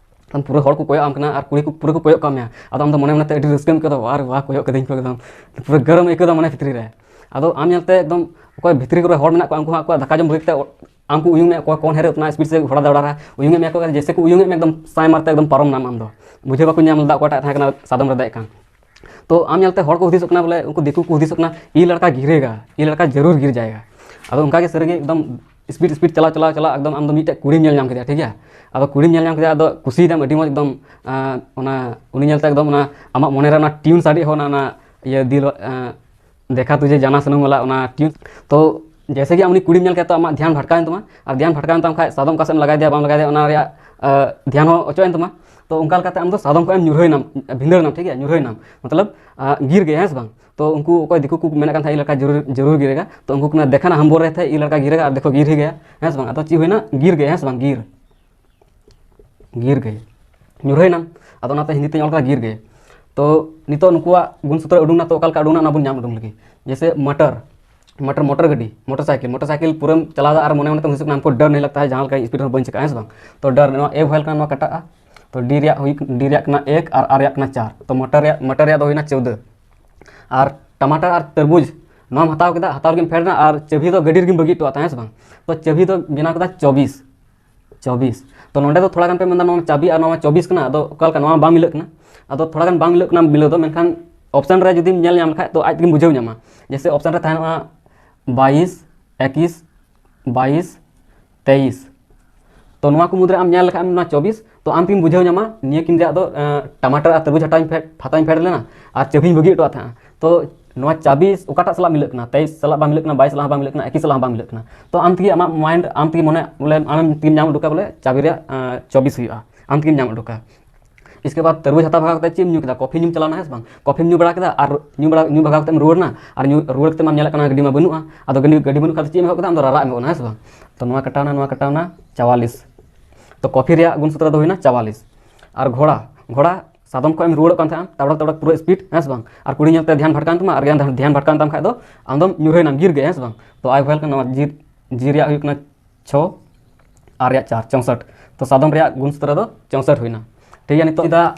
ᱮᱠᱫᱚᱢ ᱯᱩᱨᱟᱹ ᱦᱚᱲ ᱠᱚ ᱠᱚᱭᱚᱜ ᱟᱢ ᱠᱟᱱᱟ ᱟᱨ ᱠᱩᱲᱤ ᱠᱚ ᱯᱩᱨᱟᱹ ᱠᱚ ᱠᱚᱭᱚᱜ ᱠᱟᱜ ᱢᱮᱭᱟ᱾ ᱟᱫᱚ ᱟᱢ ᱫᱚ ᱢᱚᱱᱮ ᱢᱚᱱᱮ ᱛᱮ ᱟᱹᱰᱤ ᱨᱟᱹᱥᱠᱟᱹᱢ ᱟᱹᱭᱠᱟᱹᱣ ᱮᱫᱟ, "ᱟᱨ ᱣᱟᱦ, ᱠᱚᱭᱚᱜ ᱠᱟᱹᱫᱤᱧ ᱠᱚ ᱮᱠᱫᱚᱢ", ᱯᱩᱨᱟᱹ ᱜᱟᱹᱨᱚᱢ ᱟᱹᱭᱠᱟᱹᱣ ᱮᱫᱟ ᱢᱚᱱᱮ ᱵᱷᱤᱛᱨᱤ ᱨᱮ᱾ ᱟᱫᱚ ᱟᱢ ᱧᱮᱞᱛᱮ ᱮᱠᱫᱚᱢ ᱚᱠᱚᱭ ᱵᱷᱤᱛᱨᱤ ᱠᱚᱨᱮ ᱦᱚᱲ ᱢᱮᱱᱟᱜ ᱠᱚᱣᱟ, ᱩᱱᱠᱩ ᱦᱚᱸ ᱟᱠᱚᱣᱟᱜ ᱫᱟᱠᱟ ᱡᱚᱢ ᱵᱟᱹᱜᱤ ᱠᱟᱛᱮ ᱟᱢ ᱠᱚ ᱩᱭᱩᱝ ᱢᱮ, ᱚᱠᱚᱭ ᱠᱚᱱ ᱦᱮ ᱨᱮ ᱩᱛᱱᱟ ᱥᱯᱤᱰ ᱥᱮ ᱜᱷᱚᱲᱟ ᱫᱟᱣᱲᱟ ᱨᱮ ᱩᱭᱩᱝ ᱢᱮ, ᱚᱠᱚᱭ ᱡᱮᱭᱥᱮ ᱠᱚ ᱩᱭᱩᱝ ᱢᱮ, ᱮᱠᱫᱚᱢ ᱥᱟᱭ ᱢᱟᱨ ᱛᱮ ᱮᱠᱫᱚᱢ ᱯᱟᱨᱚᱢ ᱱᱟᱢ ᱟᱢ ᱫᱚ᱾ ᱵᱩᱡᱷᱟᱹᱣ ᱵᱟᱠᱚ ᱧᱟᱢ ᱞᱮᱫᱟ ᱚᱠᱚᱭᱴᱟᱜ ᱛᱟᱦᱮᱸ ᱠᱟᱱᱟ ᱥᱟᱫᱚᱢ ᱨᱮ ᱫᱮᱡ ᱠᱟᱱ᱾ ᱛᱚ ᱟᱢ ᱧᱮᱞᱛᱮ ᱦᱚᱲ ᱠᱚ ᱦᱩᱫᱤᱥᱚᱜ ᱠᱟᱱᱟ, ᱵᱚᱞᱮ ᱩᱱᱠᱩ ᱫᱤᱠᱩ ᱠᱚ ᱦᱩᱫᱤᱥᱚᱜ ᱠᱟᱱᱟ, "ᱤ ᱞᱟᱲᱠᱟ ᱜᱤᱨᱮᱜᱟ, ᱤ ᱞᱟᱲᱠᱟ ᱡᱟᱹᱨᱩᱨ ᱜᱤᱨ ᱡᱟᱭᱮᱜᱟ᱾" ᱟᱫᱚ ᱚᱱᱠᱟ ᱜᱮ ᱥᱟᱹᱨᱤ ᱜᱮ ᱮᱠᱫᱚᱢ ᱥᱯᱤᱰ ᱥᱯᱤᱰ ᱪᱟᱞᱟᱣ ᱪᱟᱞᱟᱣ ᱪᱟᱞᱟᱣ ᱮᱠᱫᱚᱢ ᱟᱢ ᱫᱚ ᱢᱤᱫᱴᱮᱡ ᱠᱩᱲᱤᱢ ᱧᱮᱞ ᱧᱟᱢ ᱠᱮᱫᱮᱭᱟ, ᱴᱷᱤᱠ ᱜᱮᱭᱟ? ᱟᱫᱚ ᱠᱩᱲᱤᱢ ᱧᱮᱞ ᱧᱟᱢ ᱠᱮᱫᱮᱭᱟ, ᱟᱫᱚ ᱠᱩᱥᱤᱭᱮᱱᱟᱢ ᱟᱹᱰᱤ ᱢᱚᱡᱽ ᱮᱠᱫᱚᱢ, ᱟᱸ, ᱚᱱᱟ ᱩᱱᱤ ᱧᱮᱞᱛᱮ ᱮᱠᱫᱚᱢ ᱚᱱᱟ ᱟᱢᱟᱜ ᱢᱚᱱᱮ ᱨᱮ ᱚᱱᱟ ᱴᱤᱭᱩᱱ ᱥᱟᱰᱮ ᱦᱚᱸ ᱚᱱᱟ, ᱚᱱᱟ ᱤᱭᱟᱹ ᱫᱤᱞ, ᱟᱸ, ᱫᱮᱠᱷᱟ ᱛᱩᱡᱷᱮ ᱡᱟᱱᱟ ᱥᱟᱱᱟᱢ ᱣᱟᱞᱟ ᱚᱱᱟ ᱴᱤᱭᱩᱱ᱾ ᱛᱚ ᱡᱮᱭᱥᱮ ᱜᱮ ᱟᱢ ᱩᱱᱤ ᱠᱩᱲᱤᱢ ᱧᱮᱞ ᱠᱮᱫ, ᱛᱚ ᱟᱢᱟᱜ ᱫᱷᱮᱭᱟᱱ ᱵᱷᱟᱴᱠᱟᱣ ᱮᱱ ᱛᱟᱢᱟ, ᱟᱨ ᱫᱷᱮᱭᱟᱱ ᱵᱷᱟᱴᱠᱟᱣ ᱮᱱ ᱛᱟᱢ ᱠᱷᱟᱡ ᱥᱟᱫᱚᱢ ᱚᱠᱟ ᱥᱮᱫ ᱮᱢ ᱞᱟᱜᱟᱭ ᱫᱮᱭᱟ ᱵᱟᱢ ᱞᱟᱜᱟᱭ ᱫᱮᱭᱟ ᱚᱱᱟ ᱨᱮᱭᱟᱜ, ᱟᱸ, ᱫᱷᱮᱭᱟᱱ ᱦᱚᱸ ᱚᱪᱚᱜ ᱮᱱ ᱛᱟᱢᱟ᱾ ᱛᱚ ᱚᱱᱠᱟ ᱞᱮᱠᱟᱛᱮ ᱟᱢ ᱫᱚ ᱥᱟᱫᱚᱢ ᱠᱷᱚᱱ ᱮᱢ ᱧᱩᱨᱦᱟᱹᱭᱱᱟᱢ, ᱵᱷᱤᱸᱫᱟᱹᱲ ᱮᱱᱟᱢ, ᱴᱷᱤᱠ ᱜᱮᱭᱟ, ᱧᱩᱨᱦᱟᱹᱭᱱᱟᱢ, ᱢᱚᱛᱞᱚᱵ, ᱟᱸ, ᱜᱤᱨ ᱜᱮ, ᱦᱮᱸ ᱥᱮ ᱵᱟᱝ? ᱛᱚ ᱩᱱᱠᱩ ᱚᱠᱚᱭ ᱫᱤᱠᱩ ᱠᱚ ᱢᱮᱱᱮᱫ ᱠᱟᱱ ᱛᱟᱦᱮᱸᱫ, "ᱤ ᱞᱟᱲᱠᱟ ᱡᱟᱹᱨᱩᱨ, ᱡᱟᱹᱨᱩᱨ ᱜᱤᱨᱮᱜᱟ", ᱛᱚ ᱩᱱᱠᱩ ᱠᱚ ᱢᱮᱱᱟ, "ᱫᱮᱠᱷᱟ ᱱᱟ ᱦᱟᱢ ᱵᱳᱞ ᱨᱮ ᱛᱷᱮ, ᱤ ᱞᱟᱲᱠᱟ ᱜᱤᱨᱮᱜᱟ", ᱟᱨ ᱫᱮᱠᱷᱚ ᱜᱤᱨ ᱦᱤ ᱜᱟᱭᱟ, ᱦᱮᱸ ᱥᱮ ᱵᱟᱝ? ᱟᱫᱚ ᱪᱮᱫ ᱦᱩᱭᱱᱟ? ᱜᱤᱨ ᱜᱮ, ᱦᱮᱸ ᱥᱮ ᱵᱟᱝ? ᱜᱤᱨ, ᱜᱤᱨ ᱜᱮ, ᱧᱩᱨᱦᱟᱹᱭᱱᱟᱢ᱾ ᱟᱫᱚ ᱚᱱᱟᱛᱮ ᱦᱤᱱᱫᱤ ᱛᱮᱧ ᱚᱞ ᱠᱟᱫᱟ ᱜᱤᱨ ᱜᱮ᱾ ᱛᱚ ᱱᱤᱛᱚᱜ ᱱᱩᱠᱩᱣᱟᱜ ᱜᱩᱱ ᱥᱩᱛᱨᱚ ᱩᱰᱩᱝ ᱱᱟ, ᱛᱚ ᱚᱠᱟ ᱞᱮᱠᱟ ᱩᱰᱩᱝ ᱱᱟ ᱚᱱᱟ ᱵᱚᱱ ᱧᱟᱢ ᱩᱰᱩᱝ ᱞᱮᱜᱮ᱾ ᱡᱮᱭᱥᱮ ᱢᱚᱴᱚᱨ, ᱢᱚᱴᱚᱨ, ᱢᱚᱴᱚᱨ ᱜᱟᱹᱰᱤ, ᱢᱚᱴᱚᱨ ᱥᱟᱭᱠᱮᱞ, ᱢᱚᱴᱚᱨ ᱥᱟᱭᱠᱮᱞ ᱯᱩᱨᱟᱹᱢ ᱪᱟᱞᱟᱣ ᱮᱫᱟ ᱟᱨ ᱢᱚᱱᱮ ᱢᱚᱱᱮ ᱛᱮᱢ ᱦᱩᱫᱤᱥᱚᱜ ᱠᱟᱱᱟ, "ᱦᱟᱢᱠᱳ ᱰᱟᱨ ᱱᱟᱦᱤᱸ ᱞᱟᱜᱽᱛᱟ ᱦᱟᱭ, ᱡᱟᱦᱟᱸ ᱞᱮᱠᱟ ᱥᱯᱤᱰ ᱨᱮᱦᱚᱸ ᱵᱟᱹᱧ ᱪᱤᱠᱟᱹᱜᱼᱟ", ᱦᱮᱸ ᱥᱮ ᱵᱟᱝ? ᱛᱚ ᱰᱟᱨ, ᱱᱚᱣᱟ ᱮ ᱵᱷᱚᱭᱮᱞ ᱠᱟᱱᱟ, ᱱᱚᱣᱟ ᱠᱟᱴᱟᱜᱼᱟ᱾ ᱛᱚ ᱰᱤ ᱨᱮᱭᱟᱜ ᱦᱩᱭ, ᱰᱤ ᱨᱮᱭᱟᱜ ᱠᱟᱱᱟ ᱮᱠ ᱟᱨ ᱟᱨ ᱨᱮᱭᱟᱜ ᱠᱟᱱᱟ ᱪᱟᱨ᱾ ᱛᱚ ᱢᱚᱴᱚᱨ ᱨᱮᱭᱟᱜ, ᱢᱚᱴᱚᱨ ᱨᱮᱭᱟᱜ ᱫᱚ ᱦᱩᱭᱱᱟ ᱪᱳᱫᱟᱹ᱾ ᱟᱨ ᱴᱟᱢᱟᱴᱟᱨ ᱟᱨ ᱛᱟᱨᱵᱩᱡᱽ, ᱱᱚᱣᱟᱢ ᱦᱟᱛᱟᱣ ᱠᱮᱫᱟ, ᱦᱟᱛᱟᱣ ᱨᱮᱜᱮᱢ ᱯᱷᱮᱰ ᱮᱱᱟ ᱟᱨ ᱪᱟᱹᱵᱷᱤ ᱫᱚ ᱜᱟᱹᱰᱤ ᱨᱮᱜᱮᱢ ᱵᱟᱹᱜᱤ ᱦᱚᱴᱚᱣᱟᱜ ᱛᱟᱦᱮᱸ, ᱦᱮᱸ ᱥᱮ ᱵᱟᱝ? ᱛᱚ ᱪᱟᱹᱵᱷᱤ ᱫᱚ ᱵᱮᱱᱟᱣ ᱠᱮᱫᱟ ᱪᱚᱵᱤᱥ, ᱪᱚᱵᱤᱥ᱾ ᱛᱚ ᱱᱚᱸᱰᱮ ᱫᱚ ᱛᱷᱚᱲᱟ ᱜᱟᱱ ᱯᱮ ᱢᱮᱱᱫᱟ, "ᱱᱚᱣᱟ ᱪᱟᱹᱵᱤ ᱟᱨ ᱱᱚᱣᱟ ᱪᱚᱵᱤᱥ ᱠᱟᱱᱟ", ᱟᱫᱚ ᱚᱠᱟ ᱞᱮᱠᱟ ᱱᱚᱣᱟ ᱵᱟᱝ ᱢᱤᱞᱟᱹᱜ ᱠᱟᱱᱟ? ᱟᱫᱚ ᱛᱷᱚᱲᱟ ᱜᱟᱱ ᱵᱟᱝ ᱢᱤᱞᱟᱹᱜ ᱠᱟᱱᱟ ᱢᱤᱞᱟᱹᱣ ᱫᱚ, ᱢᱮᱱᱠᱷᱟᱱ ᱚᱯᱥᱮᱱ ᱨᱮ ᱡᱩᱫᱤᱢ ᱧᱮᱞ ᱧᱟᱢ ᱞᱮᱠᱷᱟᱡ ᱛᱚ ᱟᱡ ᱛᱮᱜᱮᱢ ᱵᱩᱡᱷᱟᱹᱣ ᱧᱟᱢᱟ᱾ ᱡᱮᱭᱥᱮ ᱚᱯᱥᱮᱱ ᱨᱮ ᱛᱟᱦᱮᱱᱚᱜᱼᱟ ᱵᱟᱭᱤᱥ, ᱮᱠᱤᱥ, ᱵᱟᱭᱤᱥ, ᱛᱮᱭᱤᱥ᱾ ᱛᱚ ᱱᱚᱣᱟ ᱠᱚ ᱢᱩᱫᱽᱨᱮ ᱟᱢ ᱧᱮᱞ ᱞᱮᱠᱷᱟᱡ ᱮᱢ ᱱᱚᱣᱟ ᱪᱚᱵᱤᱥ, ᱛᱚ ᱟᱢ ᱛᱮᱜᱮᱢ ᱵᱩᱡᱷᱟᱹᱣ ᱧᱟᱢᱟ ᱱᱤᱭᱟᱹ ᱠᱤᱱ ᱨᱮᱭᱟᱜ ᱫᱚ ᱴᱟᱢᱟᱴᱟᱨ ᱟᱨ ᱛᱟᱨᱵᱩᱡᱽ ᱦᱟᱛᱟᱣ ᱤᱧ ᱯᱷᱮᱰ ᱦᱟᱛᱟᱣ ᱤᱧ ᱯᱷᱮᱰ ᱞᱮᱱᱟ ᱟᱨ ᱪᱟᱹᱵᱤᱧ ᱵᱟᱹᱜᱤ ᱦᱚᱴᱚᱣᱟᱫ ᱛᱟᱦᱮᱸᱜᱼᱟ᱾ ᱛᱚ ᱱᱚᱣᱟ ᱪᱟᱵᱤ ᱚᱠᱟᱴᱟᱜ ᱥᱟᱞᱟᱜ ᱢᱤᱞᱟᱹᱜ ᱠᱟᱱᱟ? ᱛᱮᱭᱤᱥ ᱥᱟᱞᱟᱜ ᱵᱟᱝ ᱢᱤᱞᱟᱹᱜ ᱠᱟᱱᱟ, ᱵᱟᱭᱤᱥ ᱥᱟᱞᱟᱜ ᱦᱚᱸ ᱵᱟᱝ ᱢᱤᱞᱟᱹᱜ ᱠᱟᱱᱟ, ᱮᱠᱤᱥ ᱥᱟᱞᱟᱜ ᱦᱚᱸ ᱵᱟᱝ ᱢᱤᱞᱟᱹᱜ ᱠᱟᱱᱟ᱾ ᱛᱚ ᱟᱢ ᱛᱮᱜᱮ ᱟᱢᱟᱜ ᱢᱟᱭᱤᱱᱰ, ᱟᱢ ᱛᱮᱜᱮ ᱢᱚᱱᱮ ᱵᱚᱞᱮ ᱟᱢᱮᱢ ᱛᱮᱜᱮᱢ ᱧᱟᱢ ᱩᱰᱩᱠᱟ ᱵᱚᱞᱮ ᱪᱟᱵᱤ ᱨᱮᱭᱟᱜ ᱪᱚᱵᱤᱥ ᱦᱩᱭᱩᱜᱼᱟ, ᱟᱢ ᱛᱮᱜᱮᱢ ᱧᱟᱢ ᱩᱰᱩᱠᱟ᱾ ᱤᱥᱠᱮ ᱵᱟᱫ ᱛᱟᱨᱵᱩᱡᱽ ᱦᱟᱛᱟᱣ ᱵᱷᱟᱜᱟᱣ ᱠᱟᱛᱮ ᱪᱮᱫ ᱮᱢ ᱧᱩ ᱠᱮᱫᱟ? ᱠᱚᱯᱷᱤ ᱧᱩᱢ ᱪᱟᱞᱟᱣᱱᱟ, ᱦᱮᱸ ᱥᱮ ᱵᱟᱝ? ᱠᱚᱯᱷᱤᱢ ᱧᱩ ᱵᱟᱲᱟ ᱠᱮᱫᱟ ᱟᱨ ᱧᱩ ᱵᱟᱲᱟ ᱧᱩ ᱵᱷᱟᱜᱟᱣ ᱠᱟᱛᱮᱢ ᱨᱩᱣᱟᱹᱲ ᱮᱱᱟ ᱟᱨ ᱧᱩ ᱨᱩᱣᱟᱹᱲ ᱠᱟᱛᱮ ᱢᱟᱢ ᱧᱮᱞᱮᱫ ᱠᱟᱱᱟ ᱜᱟᱹᱰᱤ ᱢᱟ ᱵᱟᱹᱱᱩᱜᱼᱟ᱾ ᱟᱫᱚ ᱜᱟᱹᱰᱤ ᱜᱟᱹᱰᱤ ᱵᱟᱹᱱᱩᱜ ᱠᱷᱟᱱ ᱪᱮᱫ ᱮᱢ ᱮᱦᱚᱵ ᱠᱮᱫᱟ? ᱟᱢ ᱫᱚ ᱨᱟᱨᱟᱜ ᱮᱢ ᱮᱦᱚᱵ ᱮᱱᱟ, ᱦᱮᱸ ᱥᱮ ᱵᱟᱝ? ᱛᱚ ᱱᱚᱣᱟ ᱠᱟᱴᱟᱣᱱᱟ, ᱱᱚᱣᱟ ᱠᱟᱴᱟᱣᱱᱟ ᱪᱟᱣᱟᱞᱤᱥ᱾ ᱛᱚ ᱠᱚᱯᱷᱤ ᱨᱮᱭᱟᱜ ᱜᱩᱱ ᱥᱩᱛᱨᱚ ᱫᱚ ᱦᱩᱭᱱᱟ ᱪᱟᱣᱟᱞᱤᱥ᱾ ᱟᱨ ᱜᱷᱚᱲᱟ, ᱜᱷᱚᱲᱟ ᱥᱟᱫᱚᱢ ᱠᱷᱚᱱ ᱮᱢ ᱨᱩᱣᱟᱹᱲᱚᱜ ᱠᱟᱱ ᱛᱟᱦᱮᱸᱜᱼᱟ ᱛᱟᱵᱲᱟᱠ ᱛᱟᱵᱲᱟᱠ ᱯᱩᱨᱟᱹ ᱥᱯᱤᱰ, ᱦᱮᱸ ᱥᱮ ᱵᱟᱝ? ᱟᱨ ᱠᱩᱲᱤ ᱧᱮᱞᱛᱮ ᱫᱷᱮᱭᱟᱱ ᱵᱷᱟᱴᱠᱟᱣᱮᱱ ᱛᱟᱢᱟ ᱟᱨ ᱫᱷᱮᱭᱟᱱ ᱫᱷᱮᱭᱟᱱ ᱵᱷᱟᱴᱠᱟᱣᱮᱱ ᱛᱟᱢ ᱠᱷᱟᱡ ᱫᱚ ᱟᱢ ᱫᱚᱢ ᱧᱩᱨᱦᱟᱹᱭᱮᱱᱟᱢ, ᱜᱤᱨ ᱜᱮ, ᱦᱮᱸ ᱥᱮ ᱵᱟᱝ? ᱛᱚ ᱟᱭ ᱵᱷᱟᱭ ᱞᱮᱠᱟ ᱱᱚᱣᱟ ᱡᱤ ᱡᱤ ᱨᱮᱭᱟᱜ ᱦᱩᱭᱩᱜ ᱠᱟᱱᱟ ᱪᱷᱚ, ᱟᱨ ᱨᱮᱭᱟᱜ ᱪᱟᱨ, ᱪᱳᱥᱚᱴ᱾ ᱛᱚ ᱥᱟᱫᱚᱢ ᱨᱮᱭᱟᱜ ᱜᱩᱱ ᱥᱩᱛᱨᱚ ᱫᱚ ᱪᱳᱥᱚᱴ ᱦᱩᱭᱱᱟ᱾ ᱴᱷᱤᱠ ᱜᱮᱭᱟ, ᱱᱤᱛᱚᱜ ᱪᱮᱫᱟᱜ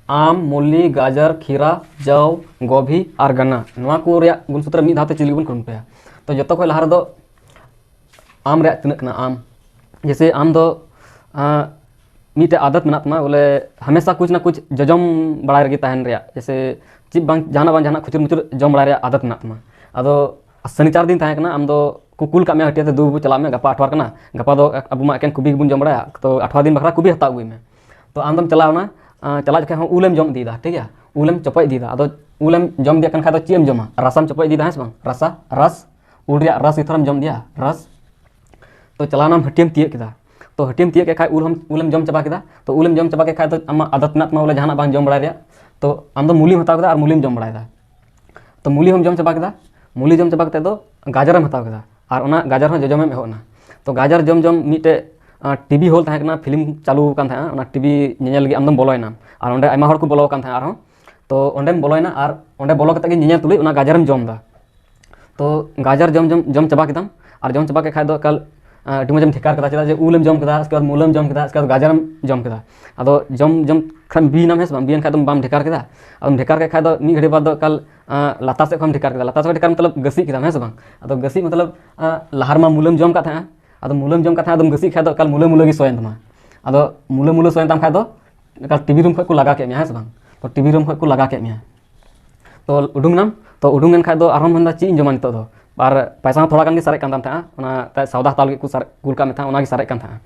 ᱟᱢ, ᱢᱩᱞᱤ, ᱜᱟᱡᱚᱨ, ᱠᱷᱤᱨᱟ, ᱡᱟᱣ, ᱜᱚᱵᱷᱤ ᱟᱨ ᱜᱟᱱᱟ, ᱱᱚᱣᱟ ᱠᱚ ᱨᱮᱭᱟᱜ ᱜᱩᱱ ᱥᱩᱛᱨᱚ ᱢᱤᱫ ᱫᱷᱟᱣ ᱛᱮ ᱪᱤᱞᱤ ᱵᱚᱱ ᱠᱩᱨᱩᱢᱩᱴᱩᱭᱟ? ᱛᱚ ᱡᱚᱛᱚ ᱠᱷᱚᱱ ᱞᱟᱦᱟ ᱨᱮᱫᱚ ᱟᱢ ᱨᱮᱭᱟᱜ ᱛᱤᱱᱟᱹᱜ ᱠᱟᱱᱟ ᱟᱢ? ᱡᱮᱭᱥᱮ ᱟᱢ ᱫᱚ, ᱟᱸ, ᱢᱤᱫᱴᱮᱡ ᱟᱫᱚᱛ ᱢᱮᱱᱟᱜ ᱛᱟᱢᱟ ᱵᱚᱞᱮ ᱦᱟᱢᱮᱥᱟ ᱠᱩᱪ ᱱᱟ ᱠᱩᱪ ᱡᱚᱡᱚᱢ ᱵᱟᱲᱟᱭ ᱨᱮᱜᱮ ᱛᱟᱦᱮᱱ ᱨᱮᱭᱟᱜ, ᱡᱮᱭᱥᱮ ᱪᱮᱫ ᱵᱟᱝ ᱡᱟᱦᱟᱱᱟᱜ ᱵᱟᱝ ᱡᱟᱦᱟᱱᱟᱜ ᱠᱷᱩᱪᱩᱨ ᱢᱩᱪᱩᱨ ᱡᱚᱢ ᱵᱟᱲᱟᱭ ᱨᱮᱭᱟᱜ ᱟᱫᱚᱛ ᱢᱮᱱᱟᱜ ᱛᱟᱢᱟ᱾ ᱟᱫᱚ ᱥᱟᱱᱤᱪᱟᱨ ᱫᱤᱱ ᱛᱟᱦᱮᱸ ᱠᱟᱱᱟ, ᱟᱢ ᱫᱚ ᱠᱚ ᱠᱩᱞ ᱠᱟᱜ ᱢᱮᱭᱟ ᱦᱟᱹᱴᱭᱟᱹ ᱛᱮ, "ᱫᱩ ᱵᱟᱹᱵᱩ ᱪᱟᱞᱟᱜ ᱢᱮ, ᱜᱟᱯᱟ ᱟᱴᱷᱣᱟᱨ ᱠᱟᱱᱟ, ᱜᱟᱯᱟ ᱫᱚ ᱟᱵᱚ ᱢᱟ ᱮᱠᱮᱱ ᱠᱚᱵᱤ ᱜᱮᱵᱚᱱ ᱡᱚᱢ ᱵᱟᱲᱟᱭᱟ, ᱛᱚ ᱟᱴᱷᱣᱟᱨ ᱫᱤᱱ ᱵᱟᱠᱷᱨᱟ ᱠᱚᱵᱤ ᱦᱟᱛᱟᱣ ᱟᱹᱜᱩᱭ ᱢᱮ᱾" ᱛᱚ ᱟᱢ ᱫᱚᱢ ᱪᱟᱞᱟᱣᱱᱟ, ᱟᱸ, ᱪᱟᱞᱟᱣ ᱡᱚᱠᱷᱮᱡ ᱦᱚᱸ ᱩᱞᱮᱢ ᱡᱚᱢ ᱤᱫᱤᱭᱮᱫᱟ, ᱴᱷᱤᱠ ᱜᱮᱭᱟ, ᱩᱞᱮᱢ ᱪᱚᱯᱚᱡ ᱤᱫᱤᱭᱮᱫᱟ᱾ ᱟᱫᱚ ᱩᱞᱮᱢ ᱡᱚᱢ ᱤᱫᱤᱭᱮᱫ ᱠᱟᱱ ᱠᱷᱟᱡ ᱫᱚ ᱪᱮᱫ ᱮᱢ ᱡᱚᱢᱟ? ᱨᱟᱥᱟᱢ ᱪᱚᱯᱚᱡ ᱤᱫᱤᱭᱮᱫᱟ, ᱦᱮᱸ ᱥᱮ ᱵᱟᱝ? ᱨᱟᱥᱟ, ᱨᱟᱥ, ᱩᱞ ᱨᱮᱭᱟᱜ ᱨᱟᱥ ᱜᱮ ᱛᱷᱚᱲᱟᱢ ᱡᱚᱢ ᱤᱫᱤᱭᱟ, ᱨᱟᱥ᱾ ᱛᱚ ᱪᱟᱞᱟᱣᱱᱟᱢ, ᱦᱟᱹᱴᱭᱟᱹᱢ ᱛᱤᱭᱟᱹᱜ ᱠᱮᱫᱟ᱾ ᱛᱚ ᱦᱟᱹᱴᱭᱟᱹᱢ ᱛᱤᱭᱟᱹᱜ ᱠᱮᱫ ᱠᱷᱟᱡ ᱩᱞ ᱦᱚᱸᱢ, ᱩᱞᱮᱢ ᱡᱚᱢ ᱪᱟᱵᱟ ᱠᱮᱫᱟ᱾ ᱛᱚ ᱩᱞᱮᱢ ᱡᱚᱢ ᱪᱟᱵᱟ ᱠᱮᱫ ᱠᱷᱟᱡ ᱫᱚ ᱟᱢᱟᱜ ᱟᱫᱚᱛ ᱢᱮᱱᱟᱜ ᱛᱟᱢᱟ ᱵᱚᱞᱮ ᱡᱟᱦᱟᱱᱟᱜ ᱵᱟᱝ ᱡᱚᱢ ᱵᱟᱲᱟᱭ ᱨᱮᱭᱟᱜ᱾ ᱛᱚ ᱟᱢ ᱫᱚ ᱢᱩᱞᱤᱢ ᱦᱟᱛᱟᱣ ᱠᱮᱫᱟ ᱟᱨ ᱢᱩᱞᱤᱢ ᱡᱚᱢ ᱵᱟᱲᱟᱭᱮᱫᱟ᱾ ᱛᱚ ᱢᱩᱞᱤ ᱦᱚᱸᱢ ᱡᱚᱢ ᱪᱟᱵᱟ ᱠᱮᱫᱟ᱾ ᱢᱩᱞᱤ ᱡᱚᱢ ᱪᱟᱵᱟ ᱠᱟᱛᱮ ᱫᱚ ᱜᱟᱡᱚᱨᱮᱢ ᱦᱟᱛᱟᱣ ᱠᱮᱫᱟ ᱟᱨ ᱚᱱᱟ ᱜᱟᱡᱚᱨ ᱦᱚᱸ ᱡᱚᱡᱚᱢᱮᱢ ᱮᱦᱚᱵ ᱮᱱᱟ᱾ ᱛᱚ ᱜᱟᱡᱚᱨ ᱡᱚᱢ ᱡᱚᱢ ᱢᱤᱫᱴᱮᱡ, ᱟᱸ, ᱴᱤᱵᱷᱤ ᱦᱚᱞ ᱛᱟᱦᱮᱸ ᱠᱟᱱᱟ, ᱯᱷᱤᱞᱢ ᱪᱟᱹᱞᱩ ᱟᱠᱟᱱ ᱛᱟᱦᱮᱸᱜᱼᱟ, ᱚᱱᱟ ᱴᱤᱵᱷᱤ ᱧᱮᱧᱮᱞ ᱞᱟᱹᱜᱤᱫ ᱟᱢ ᱫᱚᱢ ᱵᱚᱞᱚᱭᱮᱱᱟ᱾ ᱟᱨ ᱚᱸᱰᱮ ᱟᱭᱢᱟ ᱦᱚᱲ ᱠᱚ ᱵᱚᱞᱚ ᱟᱠᱟᱱ ᱛᱟᱦᱮᱸᱜᱼᱟ ᱟᱨᱦᱚᱸ᱾ ᱛᱚ ᱚᱸᱰᱮᱢ ᱵᱚᱞᱚᱭᱮᱱᱟ ᱟᱨ ᱚᱸᱰᱮ ᱵᱚᱞᱚ ᱠᱟᱛᱮ ᱜᱮ ᱧᱮᱧᱮᱞ ᱛᱩᱞᱩᱡ ᱚᱱᱟ ᱜᱟᱡᱚᱨᱮᱢ ᱡᱚᱢ ᱮᱫᱟ᱾ ᱛᱚ ᱜᱟᱡᱚᱨ ᱡᱚᱢ ᱡᱚᱢ ᱡᱚᱢ ᱪᱟᱵᱟ ᱠᱮᱫᱟᱢ ᱟᱨ ᱡᱚᱢ ᱪᱟᱵᱟ ᱠᱮᱫ ᱠᱷᱟᱡ ᱫᱚ ᱮᱠᱟᱞ, ᱟᱸ, ᱟᱹᱰᱤ ᱢᱚᱡᱮᱢ ᱰᱷᱮᱠᱟᱨ ᱠᱮᱫᱟ, ᱪᱮᱫᱟᱜ ᱡᱮ ᱩᱞᱮᱢ ᱡᱚᱢ ᱠᱮᱫᱟ, ᱩᱥᱠᱮ ᱵᱟᱫ ᱢᱩᱞᱟᱹᱢ ᱡᱚᱢ ᱠᱮᱫᱟ, ᱩᱥᱠᱮ ᱵᱟᱫ ᱜᱟᱡᱚᱨᱮᱢ ᱡᱚᱢ ᱠᱮᱫᱟ᱾ ᱟᱫᱚ ᱡᱚᱢ ᱡᱚᱢ ᱠᱷᱟᱱ ᱵᱤᱭᱮᱱᱟᱢ, ᱦᱮᱸ ᱥᱮ ᱵᱟᱝ? ᱵᱤᱭᱮᱱ ᱠᱷᱟᱡ ᱫᱚ ᱵᱟᱢ ᱰᱷᱮᱠᱟᱨ ᱠᱮᱫᱟ᱾ ᱟᱫᱚᱢ ᱰᱷᱮᱠᱟᱨ ᱠᱮᱫ ᱠᱷᱟᱡ ᱫᱚ ᱢᱤᱫ ᱜᱷᱟᱹᱲᱤ ᱵᱟᱫ ᱫᱚ ᱮᱠᱟᱞ, ᱟᱸ, ᱞᱟᱛᱟᱨ ᱥᱮᱫ ᱠᱷᱚᱱᱮᱢ ᱰᱷᱮᱠᱟᱨ ᱠᱮᱫᱟ, ᱞᱟᱛᱟᱨ ᱥᱮᱫ ᱰᱷᱮᱠᱟᱨ ᱢᱚᱛᱞᱚᱵ ᱜᱟᱹᱥᱤᱡ ᱠᱮᱫᱟᱢ, ᱦᱮᱸ ᱥᱮ ᱵᱟᱝ? ᱟᱫᱚ ᱜᱟᱹᱥᱤᱡ ᱢᱚᱛᱞᱚᱵ, ᱟᱸ, ᱞᱟᱦᱟ ᱨᱮᱢᱟ ᱢᱩᱞᱟᱹᱢ ᱡᱚᱢ ᱠᱟᱜ ᱛᱟᱦᱮᱸᱜᱼᱟ, ᱟᱫᱚ ᱢᱩᱞᱟᱹᱢ ᱡᱚᱢ ᱠᱟᱜ ᱛᱟᱦᱮᱸᱜᱼᱟ, ᱟᱫᱚᱢ ᱜᱟᱹᱥᱤᱡ ᱠᱷᱟᱡ ᱫᱚ ᱮᱠᱟᱞ ᱢᱩᱞᱟᱹ ᱢᱩᱞᱟᱹ ᱜᱮ ᱥᱚᱭᱮᱱ ᱛᱟᱢᱟ᱾ ᱟᱫᱚ ᱢᱩᱞᱟᱹ ᱢᱩᱞᱟᱹ ᱥᱚᱭᱮᱱ ᱛᱟᱢ ᱠᱷᱟᱡ ᱫᱚ ᱮᱠᱟᱞ ᱴᱤᱵᱷᱤ ᱨᱩᱢ ᱠᱷᱚᱡ ᱠᱚ ᱞᱟᱜᱟ ᱠᱮᱫ ᱢᱮᱭᱟ, ᱦᱮᱸ ᱥᱮ ᱵᱟᱝ? ᱛᱚ ᱴᱤᱵᱷᱤ ᱨᱩᱢ ᱠᱷᱚᱡ ᱠᱚ ᱞᱟᱜᱟ ᱠᱮᱫ ᱢᱮᱭᱟ᱾ ᱛᱚ ᱩᱰᱩᱝ ᱮᱱᱟᱢ, ᱛᱚ ᱩᱰᱩᱝ ᱮᱱ ᱠᱷᱟᱡ ᱫᱚ ᱟᱨᱦᱚᱸᱢ ᱢᱮᱱᱫᱟ, "ᱪᱮᱫ ᱤᱧ ᱡᱚᱢᱟ ᱱᱤᱛᱚᱜ ᱫᱚ?" ᱟᱨ ᱯᱟᱭᱥᱟ ᱦᱚᱸ ᱛᱷᱚᱲᱟ ᱜᱟᱱ ᱜᱮ ᱥᱟᱨᱮᱡ ᱠᱟᱱ ᱛᱟᱢ ᱛᱟᱦᱮᱸᱜᱼᱟ, ᱚᱱᱟ ᱛᱟᱭ ᱥᱟᱣᱫᱟ ᱦᱟᱛᱟᱣ ᱞᱟᱹᱜᱤᱫ ᱠᱚ ᱥᱟᱨᱮᱡ ᱠᱩᱞ ᱠᱟᱜ ᱢᱮ ᱛᱟᱦᱮᱸᱜᱼᱟ, ᱚᱱᱟ ᱜᱮ ᱥᱟᱨᱮᱡ ᱠᱟᱱ ᱛᱟᱦᱮᱸᱜᱼᱟ᱾